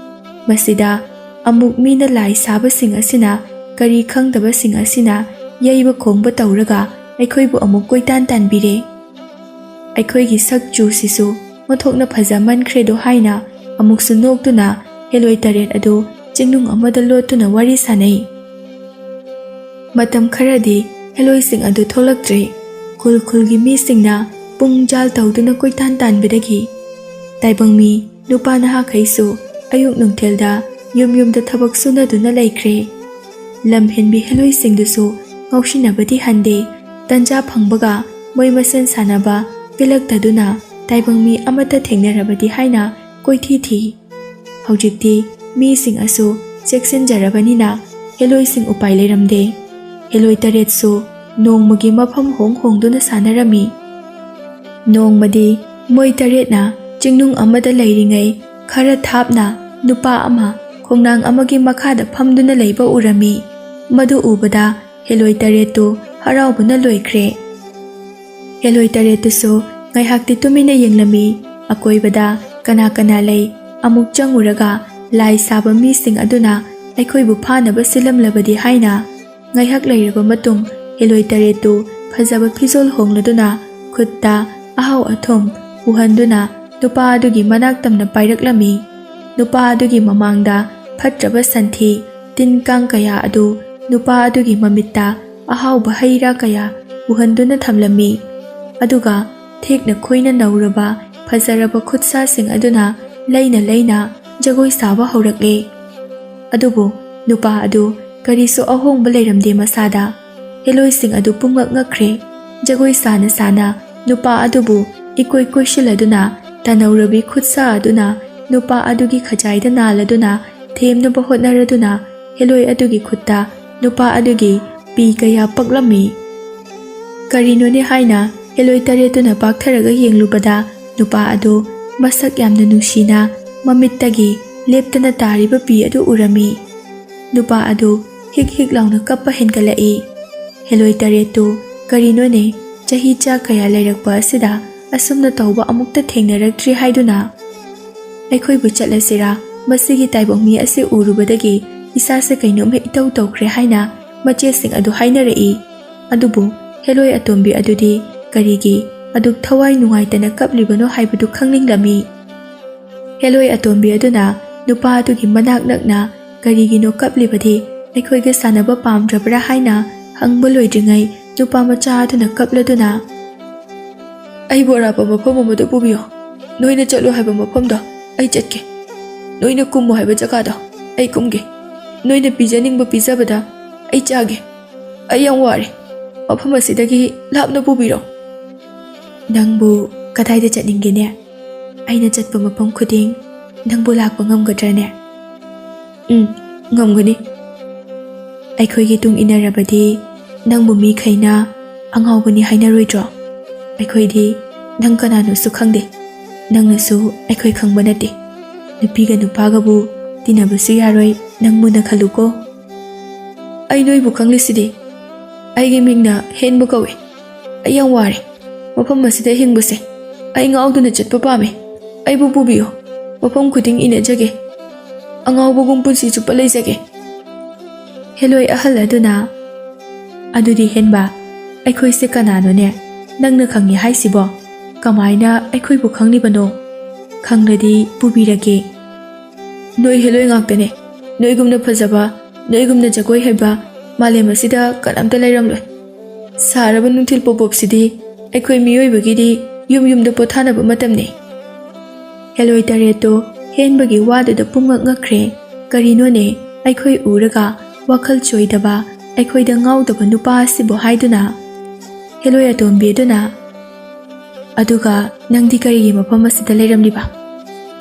ꯃꯁꯤꯗ ꯑꯃꯨꯛ ꯃꯤꯅ ꯂꯥꯏ ꯁꯥꯕꯁꯤꯡ ꯑꯁꯤꯅ ꯀꯔꯤ ꯈꯪꯗꯕꯁꯤꯡ ꯑꯁꯤꯅ ꯌꯩꯕ ꯈꯣꯡꯕ ꯇꯧꯔꯒ ꯑꯩꯈꯣꯏꯕꯨ ꯑꯃꯨꯛ ꯀꯣꯏꯇꯥꯟ ꯇꯥꯟꯕꯤꯔꯦ꯫ ꯑꯩꯈꯣꯏꯒꯤ ꯁꯛ ꯆꯨꯁꯤꯁꯨ ꯑꯣꯟꯊꯣꯛꯅ ꯐꯖꯃꯟꯈ꯭ꯔꯦꯗꯣ ꯍꯥꯏꯅ ꯑꯃꯨꯛꯁꯨ ꯅꯣꯛꯇꯨꯅ ꯍꯦꯂꯣꯏ ꯇꯔꯦꯠ ꯑꯗꯨ ꯆꯤꯡꯅꯨꯡ ꯑꯃꯗ ꯂꯣꯠꯇꯨꯅ ꯋꯥꯔꯤ ꯁꯥꯟꯅꯩ꯫ ꯃꯇꯝ ꯈꯔꯗꯤ ꯍꯦꯂꯣꯏꯁꯤꯡ ꯑꯗꯨ ꯊꯣꯛꯂꯛꯇ꯭ꯔꯦ꯫ ꯈꯨꯜ ꯈꯨꯜꯒꯤ ꯃꯤꯁꯤꯡꯅ ꯄꯨꯡ ꯖꯥꯜ ꯇꯧꯗꯨꯅ ꯀꯣꯏꯇꯥꯟ ꯇꯥꯟꯕꯗꯒꯤ ꯇꯥꯏꯕꯪ ꯃꯤ ꯅꯨꯄꯥ ꯅꯍꯥꯈꯩꯁꯨ ꯑꯌꯨꯛ ꯅꯨꯡꯊꯤꯜꯗ ꯌꯨꯝ ꯌꯨꯝꯗ ꯊꯕꯛ ꯁꯨꯅꯗꯨꯅ ꯂꯩꯈ꯭ꯔꯦ꯫ ꯂꯝ ꯍꯦꯟꯕꯤ ꯍꯦꯂꯣꯏꯁꯤꯡꯗꯨꯁꯨ ꯉꯥꯎꯁꯤꯟꯅꯕꯗꯤ ꯍꯟꯗꯦ꯫ ꯇꯟꯖꯥ ꯐꯪꯕꯒ ꯃꯣꯏ ꯃꯁꯦꯟ ꯁꯥꯟꯅꯕ ꯄꯦꯜꯂꯛꯇꯗꯨꯅ ꯇꯥꯏꯕꯪ ꯃꯤ ꯑꯃꯠꯇ ꯊꯦꯡꯅꯔꯕꯗꯤ ꯍꯥꯏꯅ ꯀꯣꯏꯊꯤ ꯊꯤ꯫ ꯍꯧꯖꯤꯛꯇꯤ ꯃꯤꯁꯤꯡ ꯑꯁꯨ ꯆꯦꯛꯁꯤꯟꯖꯔꯕꯅꯤꯅ ꯍꯦꯂꯣꯏꯁꯤꯡ ꯎꯄꯥꯏ ꯂꯩꯔꯝꯗꯦ꯫ ꯍꯦꯂꯣꯏ ꯇꯔꯦꯠꯁꯨ ꯅꯣꯡꯃꯒꯤ ꯃꯐꯝ ꯍꯣꯡ ꯍꯣꯡꯗꯨꯅ ꯁꯥꯟꯅꯔꯝꯃꯤ꯫ ꯅꯣꯡꯃꯗꯤ ꯃꯣꯏ ꯇꯔꯦꯠꯅ ꯆꯤꯡꯅꯨꯡ ꯑꯃꯗ ꯂꯩꯔꯤꯉꯩ ꯈꯔ ꯊꯥꯞꯅ ꯅꯨꯄꯥ ꯑꯃ ꯈꯣꯡꯅꯥꯡ ꯑꯃꯒꯤ ꯃꯈꯥꯗ ꯐꯝꯗꯨꯅ ꯂꯩꯕ ꯎꯔꯝꯃꯤ꯫ ꯃꯗꯨ ꯎꯕꯗ ꯍꯦꯂꯣꯏ ꯇꯔꯦꯠꯇꯨ ꯍꯔꯥꯎꯕꯅ ꯂꯣꯏꯈ꯭ꯔꯦ꯫ ꯍꯦꯂꯣꯏ ꯇꯔꯦꯠꯇꯨꯁꯨ ꯉꯥꯏꯍꯥꯛꯇꯤ ꯇꯨꯃꯤꯟꯅ ꯌꯦꯡꯂꯝꯃꯤ꯫ ꯑꯀꯣꯏꯕꯗ ꯀꯅꯥ ꯀꯅꯥ ꯂꯩ ꯑꯃꯨꯛ ꯆꯪꯉꯨꯔꯒ ꯂꯥꯏ ꯁꯥꯕ ꯃꯤꯁꯤꯡ ꯑꯗꯨꯅ ꯑꯩꯈꯣꯏꯕꯨ ꯐꯥꯅꯕ ꯁꯤꯜꯂꯝꯂꯕꯗꯤ ꯍꯥꯏꯅ ꯉꯥꯏꯍꯥꯛ ꯂꯩꯔꯕ ꯃꯇꯨꯡ ꯍꯦꯂꯣꯏ ꯇꯔꯦꯠꯇꯨ ꯐꯖꯕ ꯐꯤꯖꯣꯜ ꯍꯣꯡꯂꯗꯨꯅ ꯈꯨꯠꯇ ꯑꯍꯥꯎ ꯑꯊꯨꯝ ꯄꯨꯍꯟꯗꯨꯅ ꯅꯨꯄꯥ ꯑꯗꯨꯒꯤ ꯃꯅꯥꯛ ꯇꯝꯅ ꯄꯥꯏꯔꯛꯂꯝꯃꯤ꯫ ꯅꯨꯄꯥ ꯑꯗꯨꯒꯤ ꯃꯃꯥꯡꯗ ꯐꯠꯇ꯭ꯔꯕ ꯁꯟꯊꯤ, ꯇꯤꯟ ꯀꯥꯡ ꯀꯌꯥ ꯑꯗꯨ ꯅꯨꯄꯥ ꯑꯗꯨꯒꯤ ꯃꯃꯤꯠꯇ ꯑꯍꯥꯎꯕ ꯍꯩ ꯔꯥ ꯀꯌꯥ ꯄꯨꯍꯟꯗꯨꯅ ꯊꯝꯂꯝꯃꯤ꯫ ꯑꯗꯨꯒ ꯊꯦꯛꯅ ꯈꯣꯏꯅ ꯅꯧꯔꯕ ꯐꯖꯔꯕ ꯈꯨꯠꯁꯥꯁꯤꯡ ꯑꯗꯨꯅ ꯂꯩꯅ ꯂꯩꯅ ꯖꯒꯣꯏ ꯁꯥꯕ ꯍꯧꯔꯛꯂꯦ꯫ ꯑꯗꯨꯕꯨ ꯅꯨꯄꯥ ꯑꯗꯨ ꯀꯔꯤꯁꯨ ꯑꯍꯣꯡꯕ ꯂꯩꯔꯝꯗꯦ ꯃꯁꯥꯗ꯫ ꯍꯦꯂꯣꯏꯁꯤꯡ ꯑꯗꯨ ꯄꯨꯝꯉꯛ ꯉꯛꯈ꯭ꯔꯦ꯫ ꯖꯒꯣꯏ ꯁꯥꯅ ꯁꯥꯅ ꯅꯨꯄꯥ ꯑꯗꯨꯕꯨ ꯏꯀꯣꯏ ꯀꯣꯏꯁꯤꯜꯂꯗꯨꯅ, ꯇꯅꯧꯔꯕꯤ ꯈꯨꯠꯁꯥ ꯑꯗꯨꯅ ꯅꯨꯄꯥ ꯑꯗꯨꯒꯤ ꯈꯖꯥꯏꯗ ꯅꯥꯜꯂꯗꯨꯅ ꯊꯦꯝꯅꯕ ꯍꯣꯠꯅꯔꯗꯨꯅ, ꯍꯦꯂꯣꯏ ꯑꯗꯨꯒꯤ ꯈꯨꯠꯇ ꯅꯨꯄꯥ ꯑꯗꯨꯒꯤ ꯄꯤ ꯀꯌꯥ ꯄꯛꯂꯝꯃꯤ꯫ "ꯀꯔꯤꯅꯣꯅꯦ?" ꯍꯥꯏꯅ ꯍꯦꯂꯣꯏ ꯇꯔꯦꯠꯇꯨꯅ ꯄꯥꯛꯊꯔꯒ ꯌꯦꯡꯂꯨꯕꯗ, ꯅꯨꯄꯥ ꯑꯗꯨ ꯃꯁꯛ ꯌꯥꯝꯅ ꯅꯨꯡꯁꯤꯅ ꯃꯃꯤꯠꯇꯒꯤ ꯂꯦꯞꯇꯅ ꯇꯥꯔꯤꯕ ꯄꯤ ꯑꯗꯨ ꯎꯔꯝꯃꯤ꯫ ꯅꯨꯄꯥ ꯑꯗꯨ ꯍꯤꯛ ꯍꯤꯛ ꯂꯥꯎꯅ ꯀꯞꯄ ꯍꯦꯟꯒꯠꯂꯛꯏ꯫ ꯍꯦꯂꯣꯏ ꯇꯔꯦꯠꯇꯨ, "ꯀꯔꯤꯅꯣꯅꯦ, ꯆꯍꯤ ꯆꯥ ꯀꯌꯥ ꯂꯩꯔꯛꯄ ꯑꯁꯤꯗ ꯑꯁꯨꯝꯅ ꯇꯧꯕ ꯑꯃꯨꯛꯇ ꯊꯦꯡꯅꯔꯛꯇ꯭ꯔꯤ ꯍꯥꯏꯗꯨꯅ?" "ꯑꯩꯈꯣꯏꯕꯨ ꯆꯠꯂꯁꯤꯔꯥ? ꯃꯁꯤꯒꯤ ꯇꯥꯏꯕꯪ ꯃꯤ ꯑꯁꯤ ꯎꯔꯨꯕꯗꯒꯤ ꯏꯁꯥꯁꯦ ꯀꯩꯅꯣꯝꯃ ꯏꯇꯧ ꯇꯧꯈ꯭ꯔꯦ" ꯍꯥꯏꯅ ꯃꯆꯦꯁꯤꯡ ꯑꯗꯨ ꯍꯥꯏꯅꯔꯛꯏ꯫ ꯑꯗꯨꯕꯨ ꯍꯦꯂꯣꯏ ꯑꯇꯣꯝꯕꯤ ꯑꯗꯨꯗꯤ ꯀꯔꯤꯒꯤ ꯑꯗꯨꯛ ꯊꯋꯥꯏ ꯅꯨꯡꯉꯥꯏꯇꯅ ꯀꯞꯂꯤꯕꯅꯣ ꯍꯥꯏꯕꯗꯨ ꯈꯪꯅꯤꯡꯂꯝꯃꯤ꯫ ꯍꯦꯂꯣꯏ ꯑꯇꯣꯝꯕꯤ ꯑꯗꯨꯅ ꯅꯨꯄꯥ ꯑꯗꯨꯒꯤ ꯃꯅꯥꯛ ꯅꯛꯅ "ꯀꯔꯤꯒꯤꯅꯣ ꯀꯞꯂꯤꯕꯗꯤ? ꯑꯩꯈꯣꯏꯒ ꯁꯥꯟꯅꯕ ꯄꯥꯝꯗ꯭ꯔꯕ꯭ꯔꯥ?" ꯍꯥꯏꯅ ꯍꯪꯕ ꯂꯣꯏꯗ꯭ꯔꯤꯉꯩ, ꯅꯨꯄꯥ ꯃꯆꯥ ꯑꯗꯨꯅ ꯀꯞꯂꯗꯨꯅ, "ꯑꯩꯕꯨ ꯑꯔꯥꯞꯄ ꯃꯐꯝ ꯑꯃꯗ ꯄꯨꯕꯤꯌꯣ꯫ ꯅꯣꯏꯅ ꯆꯠꯂꯣ ꯍꯥꯏꯕ ꯃꯐꯝꯗꯣ ꯑꯩ ꯆꯠꯀꯦ꯫ ꯅꯣꯏꯅ ꯀꯨꯝꯃꯣ ꯍꯥꯏꯕ ꯖꯒꯥꯗꯣ ꯑꯩ ꯀꯨꯝꯒꯦ꯫ ꯅꯣꯏꯅ ꯄꯤꯖꯅꯤꯡꯕ ꯄꯤꯖꯕꯗ ꯑꯩ ꯆꯥꯒꯦ꯫ ꯑꯩ ꯌꯥꯝ ꯋꯥꯔꯦ꯫ ꯃꯐꯝ ꯑꯁꯤꯗꯒꯤ ꯂꯥꯞꯅ ꯄꯨꯕꯤꯔꯣ꯫" "ꯅꯪꯕꯨ ꯀꯗꯥꯏꯗ ꯆꯠꯅꯤꯡꯒꯦꯅꯦ? ꯑꯩꯅ ꯆꯠꯄ ꯃꯐꯝ ꯈꯨꯗꯤꯡ ꯅꯪꯕꯨ ꯂꯥꯛꯄ ꯉꯝꯒꯗ꯭ꯔꯅꯦ?" "ꯎꯝ, ꯉꯝꯒꯅꯤ꯫" "ꯑꯩꯈꯣꯏꯒꯤ ꯇꯨꯡ ꯏꯟꯅꯔꯕꯗꯤ ꯅꯪꯕꯨ ꯃꯤꯈꯩꯅ ꯑꯉꯥꯎꯕꯅꯤ ꯍꯥꯏꯅꯔꯣꯏꯗ꯭ꯔꯣ? ꯑꯩꯈꯣꯏꯗꯤ ꯅꯪ ꯀꯅꯥꯅꯣꯁꯨ ꯈꯪꯗꯦ꯫ ꯅꯪꯅꯁꯨ ꯑꯩꯈꯣꯏ ꯈꯪꯕ ꯅꯠꯇꯦ꯫ ꯅꯨꯄꯤꯒ ꯅꯨꯄꯥꯒꯕꯨ ꯇꯤꯟꯅꯕꯁꯨ ꯌꯥꯔꯣꯏ, ꯅꯪ ꯃꯨꯟꯅ ꯈꯜꯂꯨꯀꯣ꯫" "ꯑꯩ ꯅꯣꯏꯕꯨ ꯈꯪꯂꯤꯁꯤꯗꯤ꯫ ꯑꯩꯒꯤ ꯃꯤꯡꯅ ꯍꯦꯟꯕ ꯀꯧꯏ꯫ ꯑꯩ ꯌꯥꯝ ꯋꯥꯔꯦ꯫ ꯃꯐꯝ ꯑꯁꯤꯗ ꯍꯤꯡꯕꯁꯦ ꯑꯩ ꯉꯥꯎꯗꯨꯅ ꯆꯠꯄ ꯄꯥꯝꯃꯤ꯫ ꯑꯩꯕꯨ ꯄꯨꯕꯤꯌꯨ꯫ ꯃꯐꯝ ꯈꯨꯗꯤꯡ ꯏꯟꯅꯖꯒꯦ꯫ ꯑꯉꯥꯎꯕꯒꯨꯝ ꯄꯨꯟꯁꯤ ꯆꯨꯞꯄ ꯂꯩꯖꯒꯦ꯫" ꯍꯦꯂꯣꯏ ꯑꯍꯜ ꯑꯗꯨꯅ, "ꯑꯗꯨꯗꯤ ꯍꯦꯟꯕ, ꯑꯩꯈꯣꯏꯁꯦ ꯀꯅꯥꯅꯣꯅꯦ? ꯅꯪꯅ ꯈꯪꯉꯤ ꯍꯥꯏꯁꯤꯕꯣ? ꯀꯃꯥꯏꯅ ꯑꯩꯈꯣꯏꯕꯨ ꯈꯪꯂꯤꯕꯅꯣ? ꯈꯪꯂꯗꯤ ꯄꯨꯕꯤꯔꯒꯦ꯫" "ꯅꯣꯏ ꯍꯦꯂꯣꯏ ꯉꯥꯛꯇꯅꯦ꯫ ꯅꯣꯏꯒꯨꯝꯅ ꯐꯖꯕ, ꯅꯣꯏꯒꯨꯝꯅ ꯖꯒꯣꯏ ꯍꯩꯕ ꯃꯥꯂꯦꯝ ꯑꯁꯤꯗ ꯀꯅꯥꯝꯇ ꯂꯩꯔꯝꯂꯣꯏ꯫ ꯁꯥꯔꯕ ꯅꯨꯡꯊꯤꯜ ꯄꯣꯞꯄꯣꯞꯁꯤꯗꯤ ꯑꯩꯈꯣꯏ ꯃꯤꯑꯣꯏꯕꯒꯤꯗꯤ ꯌꯨꯝ ꯌꯨꯝꯗ ꯄꯣꯊꯥꯅꯕ ꯃꯇꯝꯅꯤ꯫" ꯍꯦꯂꯣꯏ ꯇꯔꯦꯠꯇꯣ ꯍꯦꯟꯕꯒꯤ ꯋꯥꯗꯨꯗ ꯄꯨꯡꯉꯛ ꯉꯛꯈ꯭ꯔꯦ꯫ "ꯀꯔꯤꯅꯣꯅꯦ, ꯑꯩꯈꯣꯏ ꯎꯔꯒ ꯋꯥꯈꯜ ꯆꯣꯏꯗꯕ, ꯑꯩꯈꯣꯏꯗ ꯉꯥꯎꯗꯕ ꯅꯨꯄꯥ ꯑꯁꯤꯕꯨ?" ꯍꯥꯏꯗꯨꯅ꯫ ꯍꯦꯂꯣꯏ ꯑꯇꯣꯝꯕꯤ ꯑꯗꯨꯅ, ꯑꯗꯨꯒ ꯅꯪꯗꯤ ꯀꯔꯤꯒꯤ ꯃꯐꯝ ꯑꯁꯤꯗ ꯂꯩꯔꯝꯂꯤꯕ?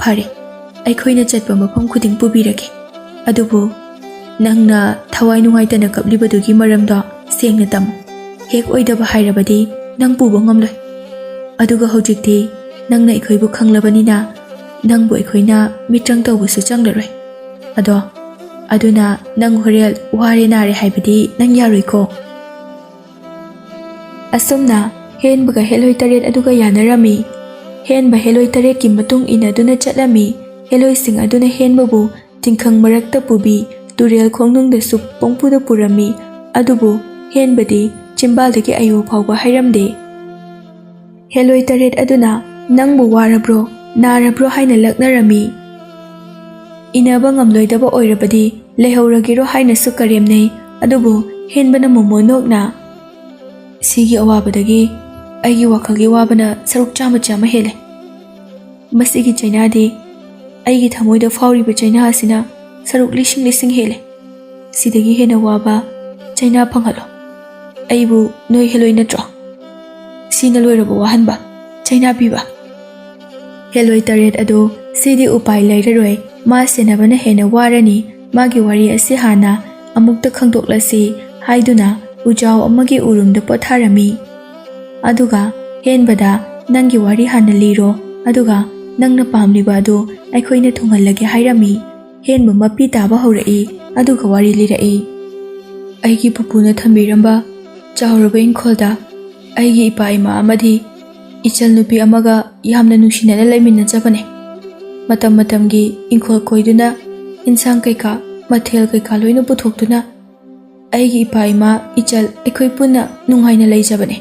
ꯐꯔꯦ, ꯑꯩꯈꯣꯏꯅ ꯆꯠꯄ ꯃꯐꯝ ꯈꯨꯗꯤꯡ ꯄꯨꯕꯤꯔꯒꯦ꯫ ꯑꯗꯨꯕꯨ ꯅꯪꯅ ꯊꯋꯥꯏ ꯅꯨꯡꯉꯥꯏꯇꯅ ꯀꯞꯂꯤꯕꯗꯨꯒꯤ ꯃꯔꯝꯗꯣ ꯁꯦꯡꯅ ꯇꯝꯃꯨ꯫ ꯍꯦꯛ ꯑꯣꯏꯗꯕ ꯍꯥꯏꯔꯕꯗꯤ ꯅꯪ ꯄꯨꯕ ꯉꯝꯂꯣꯏ꯫ ꯑꯗꯨꯒ ꯍꯧꯖꯤꯛꯇꯤ ꯅꯪꯅ ꯑꯩꯈꯣꯏꯕꯨ ꯈꯪꯂꯕꯅꯤꯅ ꯅꯪꯕꯨ ꯑꯩꯈꯣꯏꯅ ꯃꯤꯇ꯭ꯔꯪ ꯇꯧꯕꯁꯨ ꯆꯪꯂꯔꯣꯏ꯫ ꯑꯗꯣ, ꯑꯗꯨꯅ ꯅꯪ ꯍꯣꯔꯦꯟ ꯋꯥꯔꯦ ꯅꯥꯔꯦ ꯍꯥꯏꯕꯗꯤ ꯅꯪ ꯌꯥꯔꯣꯏꯀꯣ꯫ ꯑꯁꯨꯝꯅ ꯍꯦꯟꯕꯒ ꯍꯦꯂꯣꯏ ꯇꯔꯦꯠ ꯑꯗꯨꯒ ꯌꯥꯅꯔꯝꯃꯤ꯫ ꯍꯦꯟꯕ ꯍꯦꯂꯣꯏ ꯇꯔꯦꯠꯀꯤ ꯃꯇꯨꯡ ꯏꯟꯅꯗꯨꯅ ꯆꯠꯂꯝꯃꯤ꯫ ꯍꯦꯂꯣꯏꯁꯤꯡ ꯑꯗꯨꯅ ꯍꯦꯟꯕꯕꯨ ꯇꯤꯡꯈꯪ ꯃꯔꯛꯇ ꯄꯨꯕꯤ, ꯇꯨꯔꯦꯜ ꯈꯣꯡꯅꯨꯡꯗꯁꯨ ꯄꯪꯄꯨꯗ ꯄꯨꯔꯝꯃꯤ꯫ ꯑꯗꯨꯕꯨ ꯍꯦꯟꯕꯗꯤ ꯆꯤꯝꯕꯥꯜꯗꯒꯤ ꯑꯌꯨ ꯐꯥꯎꯕ ꯍꯥꯏꯔꯝꯗꯦ꯫ ꯍꯦꯂꯣꯏ ꯇꯔꯦꯠ ꯑꯗꯨꯅ "ꯅꯪꯕꯨ ꯋꯥꯔꯕ꯭ꯔꯣ, ꯅꯥꯔꯕ꯭ꯔꯣ?" ꯍꯥꯏꯅ ꯂꯛꯅꯔꯝꯃꯤ꯫ ꯏꯟꯅꯕ ꯉꯝꯂꯣꯏꯗꯕ ꯑꯣꯏꯔꯕꯗꯤ ꯂꯩꯍꯧꯔꯒꯦꯔꯣ ꯍꯥꯏꯅꯁꯨ ꯀꯔꯦꯝꯅꯩ꯫ ꯑꯗꯨꯕꯨ ꯍꯦꯟꯕꯅ ꯃꯣꯃꯣꯟ ꯅꯣꯛꯅ, "ꯁꯤꯒꯤ ꯑꯋꯥꯕꯗꯒꯤ ꯑꯩꯒꯤ ꯋꯥꯈꯜꯒꯤ ꯋꯥꯕꯅ ꯁꯔꯨꯛ ꯆꯥꯝꯃ ꯆꯥꯝꯃ ꯍꯦꯜꯂꯦ꯫ ꯃꯁꯤꯒꯤ ꯆꯩꯅꯥꯗꯤ ꯑꯩꯒꯤ ꯊꯃꯣꯏꯗ ꯐꯥꯎꯔꯤꯕ ꯆꯩꯅꯥ ꯑꯁꯤꯅ ꯁꯔꯨꯛ ꯂꯤꯁꯤꯡ ꯂꯤꯁꯤꯡ ꯍꯦꯜꯂꯦ꯫ ꯁꯤꯗꯒꯤ ꯍꯦꯟꯅ ꯋꯥꯕ ꯆꯩꯅꯥ ꯐꯪꯍꯜꯂꯣ꯫ ꯑꯩꯕꯨ ꯅꯣꯏ ꯍꯦꯂꯣꯏ ꯅꯠꯇ꯭ꯔꯣ? ꯁꯤꯅ ꯂꯣꯏꯔꯕ ꯋꯥꯍꯟꯕ, ꯆꯩꯅꯥ ꯄꯤꯕ?" ꯍꯦꯂꯣꯏ ꯇꯔꯦꯠ ꯑꯗꯨ ꯁꯤꯗꯤ ꯎꯄꯥꯏ ꯂꯩꯔꯔꯣꯏ꯫ ꯃꯥ ꯁꯦꯟꯅꯕꯅ ꯍꯦꯟꯅ ꯋꯥꯔꯅꯤ꯫ ꯃꯥꯒꯤ ꯋꯥꯔꯤ ꯑꯁꯤ ꯍꯥꯟꯅ ꯑꯃꯨꯛꯇ ꯈꯪꯗꯣꯛꯂꯁꯤ ꯍꯥꯏꯗꯨꯅ ꯎꯖꯥꯎ ꯑꯃꯒꯤ ꯎꯔꯨꯝꯗ ꯄꯣꯊꯥꯔꯝꯃꯤ꯫ ꯑꯗꯨꯒ ꯍꯦꯟꯕꯗ, "ꯅꯪꯒꯤ ꯋꯥꯔꯤ ꯍꯥꯟꯅ ꯂꯤꯔꯣ, ꯑꯗꯨꯒ ꯅꯪꯅ ꯄꯥꯝꯂꯤꯕ ꯑꯗꯨ ꯑꯩꯈꯣꯏꯅ ꯊꯨꯡꯍꯜꯂꯒꯦ" ꯍꯥꯏꯔꯝꯃꯤ꯫ ꯍꯦꯟꯕ ꯃꯄꯤ ꯇꯥꯕ ꯍꯧꯔꯛꯏ, ꯑꯗꯨꯒ ꯋꯥꯔꯤ ꯂꯤꯔꯛꯏ꯫ "ꯑꯩꯒꯤ ꯄꯨꯄꯨꯅ ꯊꯝꯕꯤꯔꯝꯕ ꯆꯥꯎꯔꯕ ꯏꯪꯈꯣꯜꯗ ꯑꯩꯒꯤ ꯏꯄꯥ ꯏꯃꯥ ꯑꯃꯗꯤ ꯏꯆꯜ ꯅꯨꯄꯤ ꯑꯃꯒ ꯌꯥꯝꯅ ꯅꯨꯡꯁꯤꯅꯅ ꯂꯩꯃꯤꯟꯅꯖꯕꯅꯦ꯫ ꯃꯇꯝ ꯃꯇꯝꯒꯤ ꯏꯪꯈꯣꯜ ꯀꯣꯏꯗꯨꯅ, ꯏꯟꯁꯥꯡ ꯀꯩꯀꯥ, ꯃꯊꯦꯜ ꯀꯩꯀꯥ ꯂꯣꯏꯅ ꯄꯨꯊꯣꯛꯇꯨꯅ ꯑꯩꯒꯤ ꯏꯄꯥ ꯏꯃꯥ, ꯏꯆꯜ ꯑꯩꯈꯣꯏ ꯄꯨꯟꯅ ꯅꯨꯡꯉꯥꯏꯅ ꯂꯩꯖꯕꯅꯦ꯫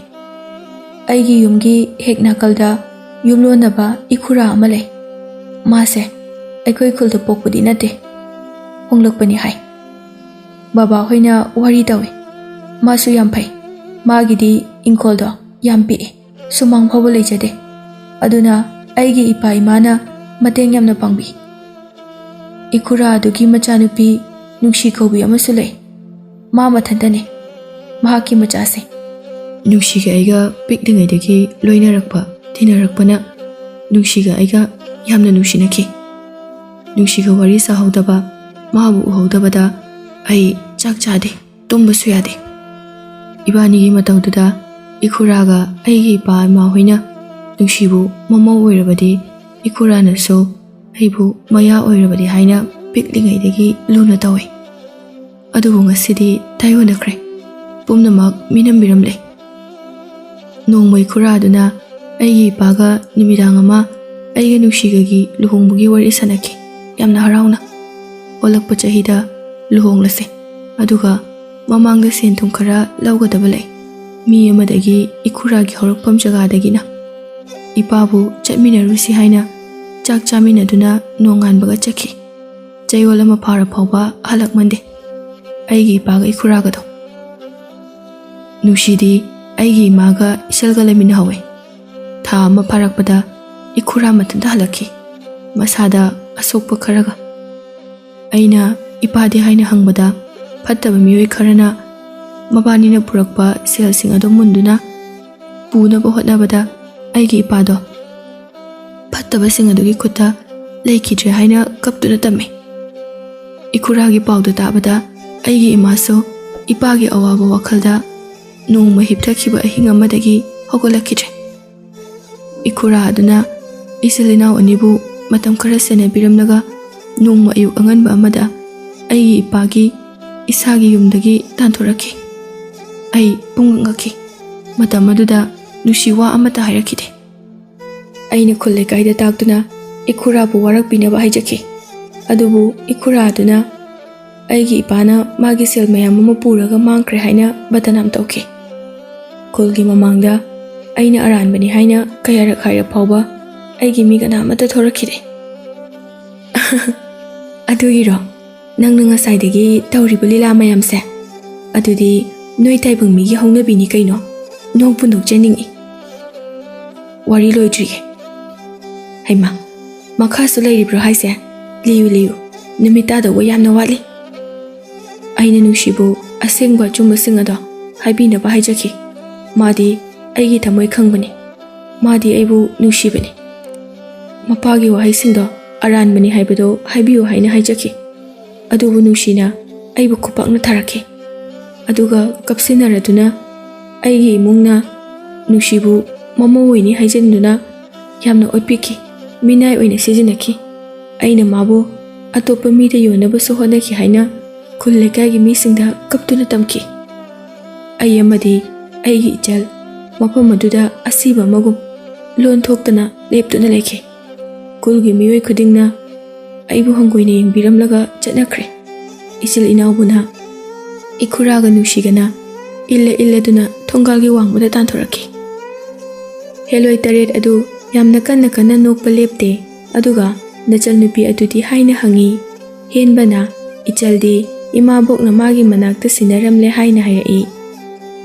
ꯑꯩꯒꯤ ꯌꯨꯝꯒꯤ ꯍꯦꯛ ꯅꯥꯀꯜꯗ ꯌꯨꯝꯂꯣꯟꯅꯕ ꯏꯈꯨꯔꯥ ꯑꯃ ꯂꯩ꯫ ꯃꯥꯁꯦ ꯑꯩꯈꯣꯏ ꯈꯨꯜꯗ ꯄꯣꯛꯄꯗꯤ ꯅꯠꯇꯦ, ꯍꯣꯡꯂꯛꯄꯅꯤ ꯍꯥꯏ꯫ ꯕꯕꯥ ꯍꯣꯏꯅ ꯋꯥꯔꯤ ꯇꯧꯏ꯫ ꯃꯥꯁꯨ ꯌꯥꯝ ꯐꯩ꯫ ꯃꯥꯒꯤꯗꯤ ꯏꯪꯈꯣꯜꯗꯣ ꯌꯥꯝ ꯄꯤꯛꯏ, ꯁꯨꯃꯥꯡ ꯐꯥꯎꯕ ꯂꯩꯖꯗꯦ꯫ ꯑꯗꯨꯅ ꯑꯩꯒꯤ ꯏꯄꯥ ꯏꯃꯥꯅ ꯃꯇꯦꯡ ꯌꯥꯝꯅ ꯄꯥꯡꯕꯤ꯫ ꯏꯈꯨꯔꯥ ꯑꯗꯨꯒꯤ ꯃꯆꯥꯅꯨꯄꯤ ꯅꯨꯡꯁꯤ ꯀꯧꯕꯤ ꯑꯃꯁꯨ ꯂꯩ꯫ ꯃꯥ ꯃꯊꯟꯇꯅꯦ, ꯃꯍꯥꯛꯀꯤ ꯃꯆꯥꯁꯦ꯫ ꯅꯨꯡꯁꯤꯒ ꯑꯩꯒ ꯄꯤꯛꯂꯤꯉꯩꯗꯒꯤ ꯂꯣꯏꯅꯔꯛꯄ ꯇꯤꯟꯅꯔꯛꯄꯅ ꯅꯨꯡꯁꯤꯒ ꯑꯩꯒ ꯌꯥꯝꯅ ꯅꯨꯡꯁꯤꯅꯈꯤ꯫ ꯅꯨꯡꯁꯤꯒ ꯋꯥꯔꯤ ꯁꯥꯍꯧꯗꯕ, ꯃꯥꯕꯨ ꯎꯍꯧꯗꯕꯗ ꯑꯩ ꯆꯥꯛ ꯆꯥꯗꯦ, ꯇꯨꯝꯕꯁꯨ ꯌꯥꯗꯦ꯫ ꯏꯕꯥꯅꯤꯒꯤ ꯃꯇꯧꯗꯨꯗ ꯏꯈꯨꯔꯥꯒ ꯑꯩꯒꯤ ꯏꯄꯥ ꯏꯃꯥ ꯍꯣꯏꯅ ꯅꯨꯡꯁꯤꯕꯨ ꯃꯃꯧ ꯑꯣꯏꯔꯕꯗꯤ, ꯏꯈꯨꯔꯥꯅꯁꯨ ꯑꯩꯕꯨ ꯃꯌꯥ ꯑꯣꯏꯔꯕꯗꯤ ꯍꯥꯏꯅ ꯄꯤꯛꯂꯤꯉꯩꯗꯒꯤ ꯂꯨꯅ ꯇꯧꯏ꯫ ꯑꯗꯨꯕꯨ ꯉꯁꯤꯗꯤ ꯇꯥꯏꯑꯣꯟꯅꯈ꯭ꯔꯦ꯫ ꯄꯨꯝꯅꯃꯛ ꯃꯤꯅꯝ ꯃꯤꯔꯝꯂꯦ꯫ ꯅꯣꯡꯃ ꯏꯈꯨꯔꯥꯗꯨꯅ ꯑꯩꯒꯤ ꯏꯄꯥꯒ ꯅꯨꯃꯤꯗꯥꯡ ꯑꯃ ꯑꯩꯒ ꯅꯨꯡꯁꯤꯒꯒꯤ ꯂꯨꯍꯣꯡꯕꯒꯤ ꯋꯥꯔꯤ ꯁꯥꯟꯅꯈꯤ, ꯌꯥꯝꯅ ꯍꯔꯥꯎꯅ꯫ ꯑꯣꯜꯂꯛꯄ ꯆꯍꯤꯗ ꯂꯨꯍꯣꯡꯂꯁꯦ, ꯑꯗꯨꯒ ꯃꯃꯥꯡꯗ ꯁꯦꯟ ꯊꯨꯝ ꯈꯔ ꯂꯧꯒꯗꯕ ꯂꯩ꯫ ꯃꯤ ꯑꯃꯗꯒꯤ, ꯏꯈꯨꯔꯥꯒꯤ ꯍꯧꯔꯛꯐꯝ ꯖꯒꯥꯗꯒꯤꯅ꯫ ꯏꯄꯥꯕꯨ ꯆꯠꯃꯤꯟꯅꯔꯨꯁꯤ ꯍꯥꯏꯅ ꯆꯥꯛ ꯆꯥꯃꯤꯟꯅꯗꯨꯅ ꯅꯣꯡꯉꯥꯟꯕꯒ ꯆꯠꯈꯤ꯫ ꯆꯌꯣꯜ ꯑꯃ ꯐꯥꯔ ꯐꯥꯎꯕ ꯍꯜꯂꯛꯃꯟꯗꯦ꯫ ꯑꯩꯒꯤ ꯏꯄꯥꯒ ꯏꯈꯨꯔꯥꯒꯗꯣ꯫ ꯅꯨꯡꯁꯤꯗꯤ ꯑꯩꯒꯤ ꯏꯃꯥꯒ ꯏꯆꯜꯒ ꯂꯩꯃꯤꯟꯅꯍꯧꯋꯦ꯫ ꯊꯥ ꯑꯃ ꯐꯥꯔꯛꯄꯗ ꯏꯈꯨꯔꯥ ꯃꯊꯟꯇ ꯍꯜꯂꯛꯈꯤ, ꯃꯁꯥꯗ ꯑꯁꯣꯛꯄ ꯈꯔꯒ꯫ ꯑꯩꯅ ꯏꯄꯥꯗꯤ ꯍꯥꯏꯅ ꯍꯪꯕꯗ, ꯐꯠꯇꯕ ꯃꯤꯑꯣꯏ ꯈꯔꯅ ꯃꯕꯥꯅꯤꯅ ꯄꯨꯔꯛꯄ ꯁꯦꯜꯁꯤꯡ ꯑꯗꯨ ꯃꯨꯟꯗꯨꯅ ꯄꯨꯅꯕ ꯍꯣꯠꯅꯕꯗ, ꯑꯩꯒꯤ ꯏꯄꯥꯗꯣ ꯐꯠꯇꯕꯁꯤꯡ ꯑꯗꯨꯒꯤ ꯈꯨꯠꯇ ꯂꯩꯈꯤꯗ꯭ꯔꯦ ꯍꯥꯏꯅ ꯀꯞꯇꯨꯅ ꯇꯝꯃꯤ꯫ ꯏꯈꯨꯔꯥꯒꯤ ꯄꯥꯎꯗꯨ ꯇꯥꯕꯗ ꯑꯩꯒꯤ ꯏꯃꯥꯁꯨ ꯏꯄꯥꯒꯤ ꯑꯋꯥꯕ ꯋꯥꯈꯜꯗ ꯅꯣꯡꯃ ꯍꯤꯞꯊꯈꯤꯕ ꯑꯍꯤꯡ ꯑꯃꯗꯒꯤ ꯍꯧꯒꯠꯂꯛꯈꯤꯗ꯭ꯔꯦ꯫ ꯏꯈꯨꯔꯥ ꯑꯗꯨꯅ ꯏꯆꯤꯜ ꯏꯅꯥꯎ ꯑꯅꯤꯕꯨ ꯃꯇꯝ ꯈꯔ ꯁꯦꯟꯅꯕꯤꯔꯝꯂꯒ, ꯅꯣꯡꯃ ꯑꯌꯨꯛ ꯑꯉꯟꯕ ꯑꯃꯗ ꯑꯩꯒꯤ ꯏꯄꯥꯒꯤ ꯏꯁꯥꯒꯤ ꯌꯨꯝꯗꯒꯤ ꯇꯥꯟꯊꯣꯔꯛꯈꯤ꯫ ꯑꯩ ꯄꯨꯡꯉꯛ ꯉꯛꯈꯤ꯫ ꯃꯇꯝ ꯑꯗꯨꯗ ꯅꯨꯡꯁꯤ ꯋꯥ ꯑꯃꯠꯇ ꯍꯥꯏꯔꯛꯈꯤꯗꯦ꯫ ꯑꯩꯅ ꯈꯨꯜ ꯂꯩꯀꯥꯏꯗ ꯇꯥꯛꯇꯨꯅ ꯏꯈꯨꯔꯥꯕꯨ ꯋꯥꯔꯛꯄꯤꯅꯕ ꯍꯥꯏꯖꯈꯤ꯫ ꯑꯗꯨꯕꯨ ꯏꯈꯨꯔꯥ ꯑꯗꯨꯅ ꯑꯩꯒꯤ ꯏꯄꯥꯅ ꯃꯥꯒꯤ ꯁꯦꯜ ꯃꯌꯥꯝ ꯑꯃ ꯄꯨꯔꯒ ꯃꯥꯡꯈ꯭ꯔꯦ ꯍꯥꯏꯅ ꯕꯗꯅꯥꯝ ꯇꯧꯈꯤ꯫ ꯈꯨꯜꯒꯤ ꯃꯃꯥꯡꯗ ꯑꯩꯅ ꯑꯔꯥꯟꯕꯅꯤ ꯍꯥꯏꯅ ꯀꯌꯥꯔꯛ ꯍꯥꯏꯔ ꯐꯥꯎꯕ ꯑꯩꯒꯤ ꯃꯤ ꯀꯅꯥ ꯑꯃꯠꯇ ꯊꯣꯔꯛꯈꯤꯗꯦ꯫ ꯑꯗꯨꯒꯤꯔꯣ ꯅꯪꯅ ꯉꯁꯥꯏꯗꯒꯤ ꯇꯧꯔꯤꯕ ꯂꯤꯂꯥ ꯃꯌꯥꯝꯁꯦ? ꯑꯗꯨꯗꯤ ꯅꯣꯏ ꯇꯥꯏꯕꯪ ꯃꯤꯒꯤ ꯍꯧꯅꯕꯤꯅꯤ ꯀꯩꯅꯣ꯫ ꯅꯣꯛꯄꯨ ꯅꯣꯛꯆꯅꯤꯡꯏ꯫ ꯋꯥꯔꯤ ꯂꯣꯏꯗ꯭ꯔꯤꯌꯦ꯫ ꯍꯩꯃꯥ, ꯃꯈꯥꯁꯨ ꯂꯩꯔꯤꯕ꯭ꯔꯣ ꯍꯥꯏꯁꯦ? ꯂꯤꯌꯨ, ꯂꯤꯌꯨ, ꯅꯨꯃꯤꯠ ꯇꯥꯗꯧꯕ ꯌꯥꯝꯅ ꯋꯥꯠꯂꯤ꯫ ꯑꯩꯅ ꯅꯨꯡꯁꯤꯕꯨ ꯑꯁꯦꯡꯕ ꯑꯆꯨꯝꯕꯁꯤꯡ ꯑꯗꯣ ꯍꯥꯏꯕꯤꯅꯕ ꯍꯥꯏꯖꯈꯤ꯫ ꯃꯥꯗꯤ ꯑꯩꯒꯤ ꯊꯃꯣꯏ ꯈꯪꯕꯅꯤ꯫ ꯃꯥꯗꯤ ꯑꯩꯕꯨ ꯅꯨꯡꯁꯤꯕꯅꯤ꯫ ꯃꯄꯥꯒꯤ ꯋꯥꯍꯩꯁꯤꯡꯗꯣ ꯑꯔꯥꯟꯕꯅꯤ ꯍꯥꯏꯕꯗꯣ ꯍꯥꯏꯕꯤꯌꯨ ꯍꯥꯏꯅ ꯍꯥꯏꯖꯈꯤ꯫ ꯑꯗꯨꯕꯨ ꯅꯨꯡꯁꯤꯅ ꯑꯩꯕꯨ ꯈꯨꯄꯥꯛꯅ ꯊꯥꯔꯛꯈꯤ꯫ ꯑꯗꯨꯒ ꯀꯞꯁꯤꯟꯅꯔꯗꯨꯅ ꯑꯩꯒꯤ ꯏꯃꯨꯡꯅ ꯅꯨꯡꯁꯤꯕꯨ ꯃꯃꯧ ꯑꯣꯏꯅꯤ ꯍꯥꯏꯖꯤꯟꯗꯨꯅ ꯌꯥꯝꯅ ꯑꯣꯠꯄꯤꯈꯤ꯫ ꯃꯤꯅꯥꯏ ꯑꯣꯏꯅ ꯁꯤꯖꯤꯟꯅꯈꯤ꯫ ꯑꯩꯅ ꯃꯥꯕꯨ ꯑꯇꯣꯞꯄ ꯃꯤꯗ ꯌꯣꯟꯅꯕꯁꯨ ꯍꯣꯠꯅꯈꯤ ꯍꯥꯏꯅ ꯈꯨꯜ ꯂꯩꯀꯥꯏꯒꯤ ꯃꯤꯁꯤꯡꯗ ꯀꯞꯇꯨꯅ ꯇꯝꯈꯤ꯫ ꯑꯩ ꯑꯃꯗꯤ ꯑꯩꯒꯤ ꯏꯆꯜ ꯃꯐꯝ ꯑꯗꯨꯗ ꯑꯁꯤꯕ ꯑꯃꯒꯨꯝ ꯂꯣꯟ ꯊꯣꯛꯇꯅ ꯂꯦꯞꯇꯨꯅ ꯂꯩꯈꯤ꯫ ꯈꯨꯜꯒꯤ ꯃꯤꯑꯣꯏ ꯈꯨꯗꯤꯡꯅ ꯑꯩꯕꯨ ꯍꯪꯒꯣꯏꯅ ꯌꯦꯡꯕꯤꯔꯝꯂꯒ ꯆꯠꯅꯈ꯭ꯔꯦ꯫ ꯏꯆꯤꯜ ꯏꯅꯥꯎꯕꯨꯅ ꯏꯈꯨꯔꯥꯒ ꯅꯨꯡꯁꯤꯒꯅ ꯏꯜꯂ ꯏꯜꯂꯗꯨꯅ ꯊꯣꯡꯒꯥꯜꯒꯤ ꯋꯥꯡꯃꯗ ꯇꯥꯟꯊꯣꯔꯛꯈꯤ꯫ ꯍꯦꯂꯣꯏ ꯇꯔꯦꯠ ꯑꯗꯨ ꯌꯥꯝꯅ ꯀꯟꯅ ꯀꯟꯅ ꯅꯣꯛꯄ ꯂꯦꯞꯇꯦ, ꯑꯗꯨꯒ ꯅꯆꯜꯅꯨꯄꯤ ꯑꯗꯨꯗꯤ ꯍꯥꯏꯅ ꯍꯪꯉꯤ꯫ ꯍꯦꯟꯕꯅ, "ꯏꯆꯜꯗꯤ ꯏꯃꯥꯕꯣꯛꯅ ꯃꯥꯒꯤ ꯃꯅꯥꯛꯇ ꯁꯤꯟꯅꯔꯝꯂꯦ" ꯍꯥꯏꯅ ꯍꯥꯏꯔꯛꯏ꯫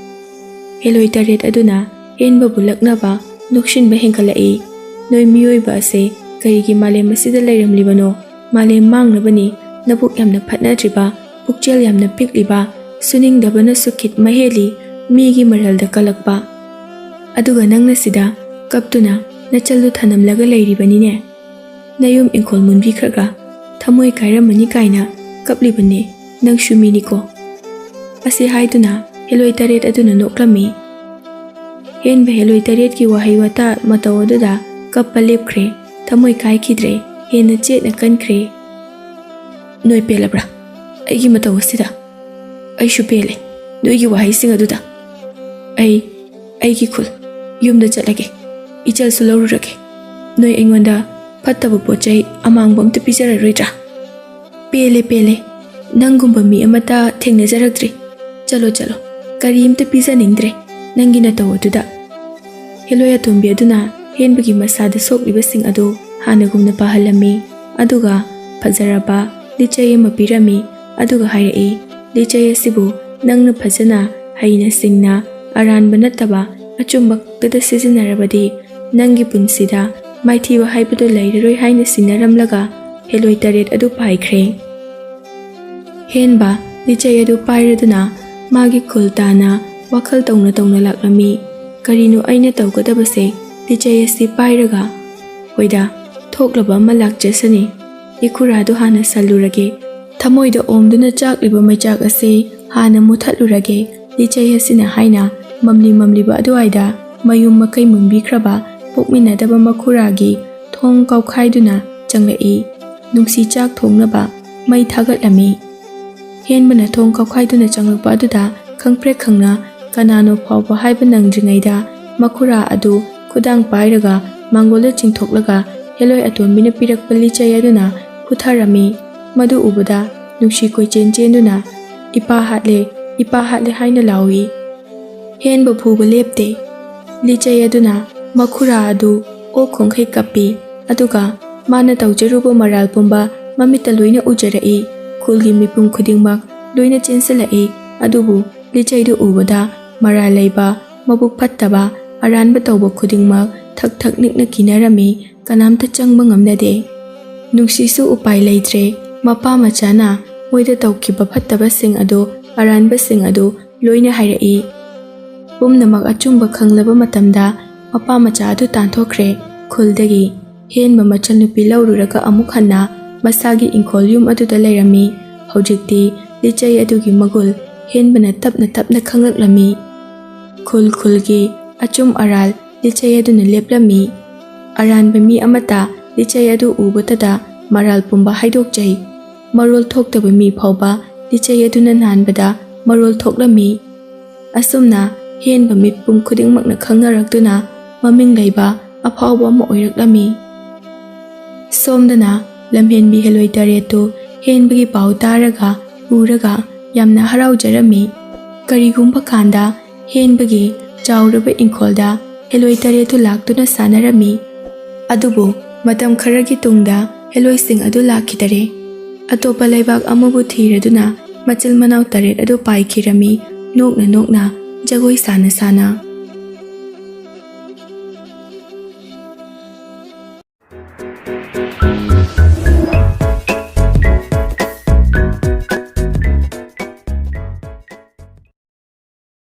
ꯍꯦꯂꯣꯏ ꯇꯔꯦꯠ ꯑꯗꯨꯅ ꯍꯦꯟꯕꯕꯨ ꯂꯛꯅꯕ ꯅꯣꯛꯁꯤꯟꯕ ꯍꯦꯟꯒꯠꯂꯛꯏ꯫ "ꯅꯣꯏ ꯃꯤꯑꯣꯏꯕ ꯑꯁꯦ ꯀꯔꯤꯒꯤ ꯃꯥꯂꯦꯝ ꯑꯁꯤꯗ ꯂꯩꯔꯝꯂꯤꯕꯅꯣ? ꯃꯥꯂꯦꯝ ꯃꯥꯡꯅꯕꯅꯤ꯫ ꯅꯕꯨꯛ ꯌꯥꯝꯅ ꯐꯠꯅꯗ꯭ꯔꯤꯕ, ꯄꯨꯛꯆꯦꯜ ꯌꯥꯝꯅ ꯄꯤꯛꯂꯤꯕ, ꯁꯨꯅꯤꯡꯗꯕꯅꯁꯨ ꯈꯤꯠ ꯃꯍꯦꯜꯂꯤ, ꯃꯤꯒꯤ ꯃꯔꯜꯗ ꯀꯜꯂꯛꯄ꯫ ꯑꯗꯨꯒ ꯅꯪꯅ ꯁꯤꯗ ꯀꯞꯇꯨꯅ ꯅꯆꯜꯗꯨ ꯊꯅꯝꯂꯒ ꯂꯩꯔꯤꯕꯅꯤꯅꯦ꯫ ꯅꯌꯨꯝ ꯏꯪꯈꯣꯜ ꯃꯨꯟꯕꯤꯈ꯭ꯔꯒ ꯊꯃꯣꯏ ꯀꯥꯏꯔꯝꯃꯅꯤ ꯀꯥꯏꯅ ꯀꯞꯂꯤꯕꯅꯦ꯫ ꯅꯪꯁꯨ ꯃꯤꯅꯤꯀꯣ?" ꯑꯁꯤ ꯍꯥꯏꯗꯨꯅ ꯍꯦꯂꯣꯏ ꯇꯔꯦꯠ ꯑꯗꯨꯅ ꯅꯣꯛꯂꯝꯃꯤ꯫ ꯍꯦꯟꯕ ꯍꯦꯂꯣꯏ ꯇꯔꯦꯠꯀꯤ ꯋꯥꯍꯩ ꯋꯥꯇꯥ ꯃꯇꯧ ꯑꯗꯨꯗ ꯀꯞꯄ ꯂꯦꯞꯈ꯭ꯔꯦ꯫ ꯊꯃꯣꯏ ꯀꯥꯏꯈꯤꯗ꯭ꯔꯦ, ꯍꯦꯟꯅ ꯆꯦꯠꯅ ꯀꯟꯈ꯭ꯔꯦ꯫ "ꯅꯣꯏ ꯄꯦꯜꯂꯕ꯭ꯔꯥ ꯑꯩꯒꯤ ꯃꯇꯧ ꯑꯁꯤꯗ?" "ꯑꯩꯁꯨ ꯄꯦꯜꯂꯦ ꯅꯣꯏꯒꯤ ꯋꯥꯍꯩꯁꯤꯡ ꯑꯗꯨꯗ꯫ ꯑꯩ ꯑꯩꯒꯤ ꯈꯨꯜ ꯌꯨꯝꯗ ꯆꯠꯂꯒꯦ, ꯏꯆꯜꯁꯨ ꯂꯧꯔꯨꯔꯒꯦ꯫ ꯅꯣꯏ ꯑꯩꯉꯣꯟꯗ ꯐꯠꯇꯕ ꯄꯣꯠ ꯆꯩ ꯑꯃꯥꯡꯕ ꯑꯝꯇ ꯄꯤꯖꯔꯔꯣꯏꯗ꯭ꯔꯥ?" "ꯄꯦꯜꯂꯦ, ꯄꯦꯜꯂꯦ꯫ ꯅꯪꯒꯨꯝꯕ ꯃꯤ ꯑꯃꯠꯇ ꯊꯦꯡꯅꯖꯔꯛꯇ꯭ꯔꯤ꯫ ꯆꯠꯂꯣ, ꯆꯠꯂꯣ꯫ ꯀꯔꯤꯝꯇ ꯄꯤꯖꯅꯤꯡꯗ꯭ꯔꯦ ꯅꯪꯒꯤ ꯅꯇꯧ ꯑꯗꯨꯗ꯫" ꯍꯦꯂꯣꯏ ꯑꯇꯣꯝꯕꯤ ꯑꯗꯨꯅ ꯍꯦꯟꯕꯒꯤ ꯃꯁꯥꯗ ꯁꯣꯛꯂꯤꯕꯁꯤꯡ ꯑꯗꯨ ꯍꯥꯟꯅꯒꯨꯝꯅ ꯐꯍꯜꯂꯝꯃꯤ, ꯑꯗꯨꯒ ꯐꯖꯔꯕ ꯂꯤꯆꯩ ꯑꯃ ꯄꯤꯔꯝꯃꯤ, ꯑꯗꯨꯒ ꯍꯥꯏꯔꯛꯏ, "ꯂꯤꯆꯩ ꯑꯁꯤꯕꯨ ꯅꯪꯅ ꯐꯖꯅ ꯍꯩꯅ ꯁꯤꯡꯅ ꯑꯔꯥꯟꯕ ꯅꯠꯇꯕ ꯑꯆꯨꯝꯕ ꯈꯛꯇꯗ ꯁꯤꯖꯤꯟꯅꯔꯕꯗꯤ ꯅꯪꯒꯤ ꯄꯨꯟꯁꯤꯗ ꯃꯥꯏꯊꯤꯕ ꯍꯥꯏꯕꯗꯨ ꯂꯩꯔꯔꯣꯏ" ꯍꯥꯏꯅ ꯁꯤꯟꯅꯔꯝꯂꯒ ꯍꯦꯂꯣꯏ ꯇꯔꯦꯠ ꯑꯗꯨ ꯄꯥꯏꯈ꯭ꯔꯦ꯫ ꯍꯦꯟꯕ ꯂꯤꯆꯩ ꯑꯗꯨ ꯄꯥꯏꯔꯗꯨꯅ ꯃꯥꯒꯤ ꯈꯨꯜ ꯇꯥꯅ ꯋꯥꯈꯜ ꯇꯧꯅ ꯇꯧꯅ ꯂꯥꯛꯂꯝꯃꯤ꯫ "ꯀꯔꯤꯅꯣ ꯑꯩꯅ ꯇꯧꯒꯗꯕꯁꯦ? ꯂꯤꯆꯩ ꯑꯁꯤ ꯄꯥꯏꯔꯒ, "ꯍꯣꯏꯗ, ꯊꯣꯛꯂꯕ ꯑꯃ ꯂꯥꯛꯆꯁꯅꯤ꯫ ꯏꯈꯨꯔꯥꯗꯨ ꯍꯥꯟꯅ ꯁꯜꯂꯨꯔꯒꯦ꯫ ꯊꯃꯣꯏꯗ ꯑꯣꯝꯗꯨꯅ ꯆꯥꯛꯂꯤꯕ ꯃꯩꯆꯥꯛ ꯑꯁꯤ ꯍꯥꯟꯅ ꯃꯨꯊꯠꯂꯨꯔꯒꯦ"꯫ ꯂꯤꯆꯩ ꯑꯁꯤꯅ ꯍꯥꯏꯅ ꯃꯝꯂꯤ ꯃꯝꯂꯤꯕ ꯑꯗꯨꯋꯥꯏꯗ ꯃꯌꯨꯝ ꯃꯀꯩ ꯃꯨꯟꯕꯤꯈ꯭ꯔꯕ ꯄꯣꯛꯃꯤꯟꯅꯗꯕ ꯃꯈꯨꯔꯥꯒꯤ ꯊꯣꯡ ꯀꯥꯎꯈꯥꯏꯗꯨꯅ ꯆꯪꯂꯛꯏ꯫ ꯅꯨꯡꯁꯤ ꯆꯥꯛ ꯊꯣꯡꯅꯕ ꯃꯩ ꯊꯥꯒꯠꯂꯝꯃꯤ꯫ ꯍꯦꯟꯕꯅ ꯊꯣꯡ ꯀꯥꯎꯈꯥꯏꯗꯨꯅ ꯆꯪꯂꯛꯄ ꯑꯗꯨꯗ ꯈꯪꯄ꯭ꯔꯦꯛ ꯈꯪꯅ ꯀꯅꯥꯅꯣ ꯐꯥꯎꯕ ꯍꯥꯏꯕ ꯅꯪꯗ꯭ꯔꯤꯉꯩꯗ ꯃꯈꯨꯔꯥ ꯑꯗꯨ ꯈꯨꯗꯥꯡ ꯄꯥꯏꯔꯒ ꯃꯥꯡꯒꯣꯜꯗ ꯆꯤꯡꯊꯣꯛꯂꯒ ꯍꯦꯂꯣꯏ ꯑꯇꯣꯟꯕꯤꯅ ꯄꯤꯔꯛꯄ ꯂꯤꯆꯩ ꯑꯗꯨꯅ ꯐꯨꯊꯔꯝꯃꯤ꯫ ꯃꯗꯨ ꯎꯕꯗ ꯅꯨꯡꯁꯤ ꯀꯣꯏꯆꯦꯟ ꯆꯦꯟꯗꯨꯅ, "ꯏꯄꯥ ꯍꯥꯠꯂꯦ, ꯏꯄꯥ ꯍꯥꯠꯂꯦ" ꯍꯥꯏꯅ ꯂꯥꯎꯏ꯫ ꯍꯦꯟꯕ ꯐꯨꯕ ꯂꯦꯞꯇꯦ꯫ ꯂꯤꯆꯩ ꯑꯗꯨꯅ ꯃꯈꯨꯔꯥ ꯑꯗꯨ ꯑꯣꯛ ꯈꯣꯡꯈꯩ ꯀꯞꯄꯤ, ꯑꯗꯨꯒ ꯃꯥꯅ ꯇꯧꯖꯔꯨꯕ ꯃꯔꯥꯜ ꯄꯨꯝꯕ ꯃꯃꯤꯠꯇ ꯂꯣꯏꯅ ꯎꯖꯔꯛꯏ꯫ ꯈꯨꯜꯒꯤ ꯃꯤꯄꯨꯝ ꯈꯨꯗꯤꯡꯃꯛ ꯂꯣꯏꯅ ꯆꯦꯟꯁꯤꯜꯂꯛꯏ꯫ ꯑꯗꯨꯕꯨ ꯂꯤꯆꯩꯗꯨ ꯎꯕꯗ ꯃꯔꯥꯜ ꯂꯩꯕ, ꯃꯕꯨꯛ ꯐꯠꯇꯕ, ꯑꯔꯥꯟꯕ ꯇꯧꯕ ꯈꯨꯗꯤꯡꯃꯛ ꯊꯛ ꯊꯛ ꯅꯤꯛꯅ ꯀꯤꯅꯔꯝꯃꯤ꯫ ꯀꯅꯥꯝꯇ ꯆꯪꯕ ꯉꯝꯅꯗꯦ꯫ ꯅꯨꯡꯁꯤꯁꯨ ꯎꯄꯥꯏ ꯂꯩꯇ꯭ꯔꯦ꯫ ꯃꯄꯥ ꯃꯆꯥꯅ ꯃꯣꯏꯗ ꯇꯧꯈꯤꯕ ꯐꯠꯇꯕꯁꯤꯡ ꯑꯗꯨ, ꯑꯔꯥꯟꯕꯁꯤꯡ ꯑꯗꯨ ꯂꯣꯏꯅ ꯍꯥꯏꯔꯛꯏ꯫ ꯄꯨꯝꯅꯃꯛ ꯑꯆꯨꯝꯕ ꯈꯪꯂꯕ ꯃꯇꯝꯗ ꯃꯄꯥ ꯃꯆꯥ ꯑꯗꯨ ꯇꯥꯟꯊꯣꯛꯈ꯭ꯔꯦ꯫ ꯈꯨꯜꯗꯒꯤ ꯍꯦꯟꯕ ꯃꯆꯜꯅꯨꯄꯤ ꯂꯧꯔꯨꯔꯒ ꯑꯃꯨꯛ ꯍꯟꯅ ꯃꯁꯥꯒꯤ ꯏꯪꯈꯣꯜ ꯌꯨꯝ ꯑꯗꯨꯗ ꯂꯩꯔꯝꯃꯤ꯫ ꯍꯧꯖꯤꯛꯇꯤ ꯂꯤꯆꯩ ꯑꯗꯨꯒꯤ ꯃꯒꯨꯜ ꯍꯦꯟꯕꯅ ꯇꯞꯅ ꯇꯞꯅ ꯈꯪꯂꯛꯂꯝꯃꯤ꯫ ꯈꯨꯜ ꯈꯨꯜꯒꯤ ꯑꯆꯨꯝ ꯑꯔꯥꯜ ꯂꯤꯆꯩ ꯑꯗꯨꯅ ꯂꯦꯞꯂꯝꯃꯤ꯫ ꯑꯔꯥꯟꯕ ꯃꯤ ꯑꯃꯠꯇ ꯂꯤꯆꯩ ꯑꯗꯨ ꯎꯕꯇꯗ ꯃꯔꯥꯜ ꯄꯨꯝꯕ ꯍꯥꯏꯗꯣꯛꯆꯩ꯫ ꯃꯔꯣꯜ ꯊꯣꯛꯇꯕ ꯃꯤ ꯐꯥꯎꯕ ꯂꯤꯆꯩ ꯑꯗꯨꯅ ꯅꯥꯟꯕꯗ ꯃꯔꯣꯜ ꯊꯣꯛꯂꯝꯃꯤ꯫ ꯑꯁꯨꯝꯅ ꯍꯦꯟꯕ ꯃꯤꯄꯨꯝ ꯈꯨꯗꯤꯡꯃꯛꯅ ꯈꯪꯅꯔꯛꯇꯨꯅ ꯃꯃꯤꯡ ꯂꯩꯕ ꯑꯐꯥꯎꯕ ꯑꯃ ꯑꯣꯏꯔꯛꯂꯝꯃꯤ꯫ ꯁꯣꯝꯗꯅ ꯂꯝꯍꯦꯟꯕꯤ ꯍꯦꯂꯣꯏ ꯇꯔꯦꯠꯇꯨ ꯍꯦꯟꯕꯒꯤ ꯄꯥꯎ ꯇꯥꯔꯒ ꯎꯔꯒ ꯌꯥꯝꯅ ꯍꯔꯥꯎꯖꯔꯝꯃꯤ꯫ ꯀꯔꯤꯒꯨꯝꯕ ꯀꯥꯟꯗ ꯍꯦꯟꯕꯒꯤ ꯆꯥꯎꯔꯕ ꯏꯪꯈꯣꯜꯗ ꯍꯦꯂꯣꯏ ꯇꯔꯦꯠꯇꯨ ꯂꯥꯛꯇꯨꯅ ꯁꯥꯟꯅꯔꯝꯃꯤ꯫ ꯑꯗꯨꯕꯨ ꯃꯇꯝ ꯈꯔꯒꯤ ꯇꯨꯡꯗ ꯍꯦꯂꯣꯏꯁꯤꯡ ꯑꯗꯨ ꯂꯥꯛꯈꯤꯗꯔꯦ꯫ ꯑꯇꯣꯞꯄ ꯂꯩꯕꯥꯛ ꯑꯃꯕꯨ ꯊꯤꯔꯗꯨꯅ ꯃꯆꯤꯜ ꯃꯅꯥꯎ ꯇꯔꯦꯠ ꯑꯗꯨ ꯄꯥꯏꯈꯤꯔꯝꯃꯤ, ꯅꯣꯛꯅ ꯅꯣꯛꯅ, ꯖꯒꯣꯏ ꯁꯥꯅ ꯁꯥꯅ꯫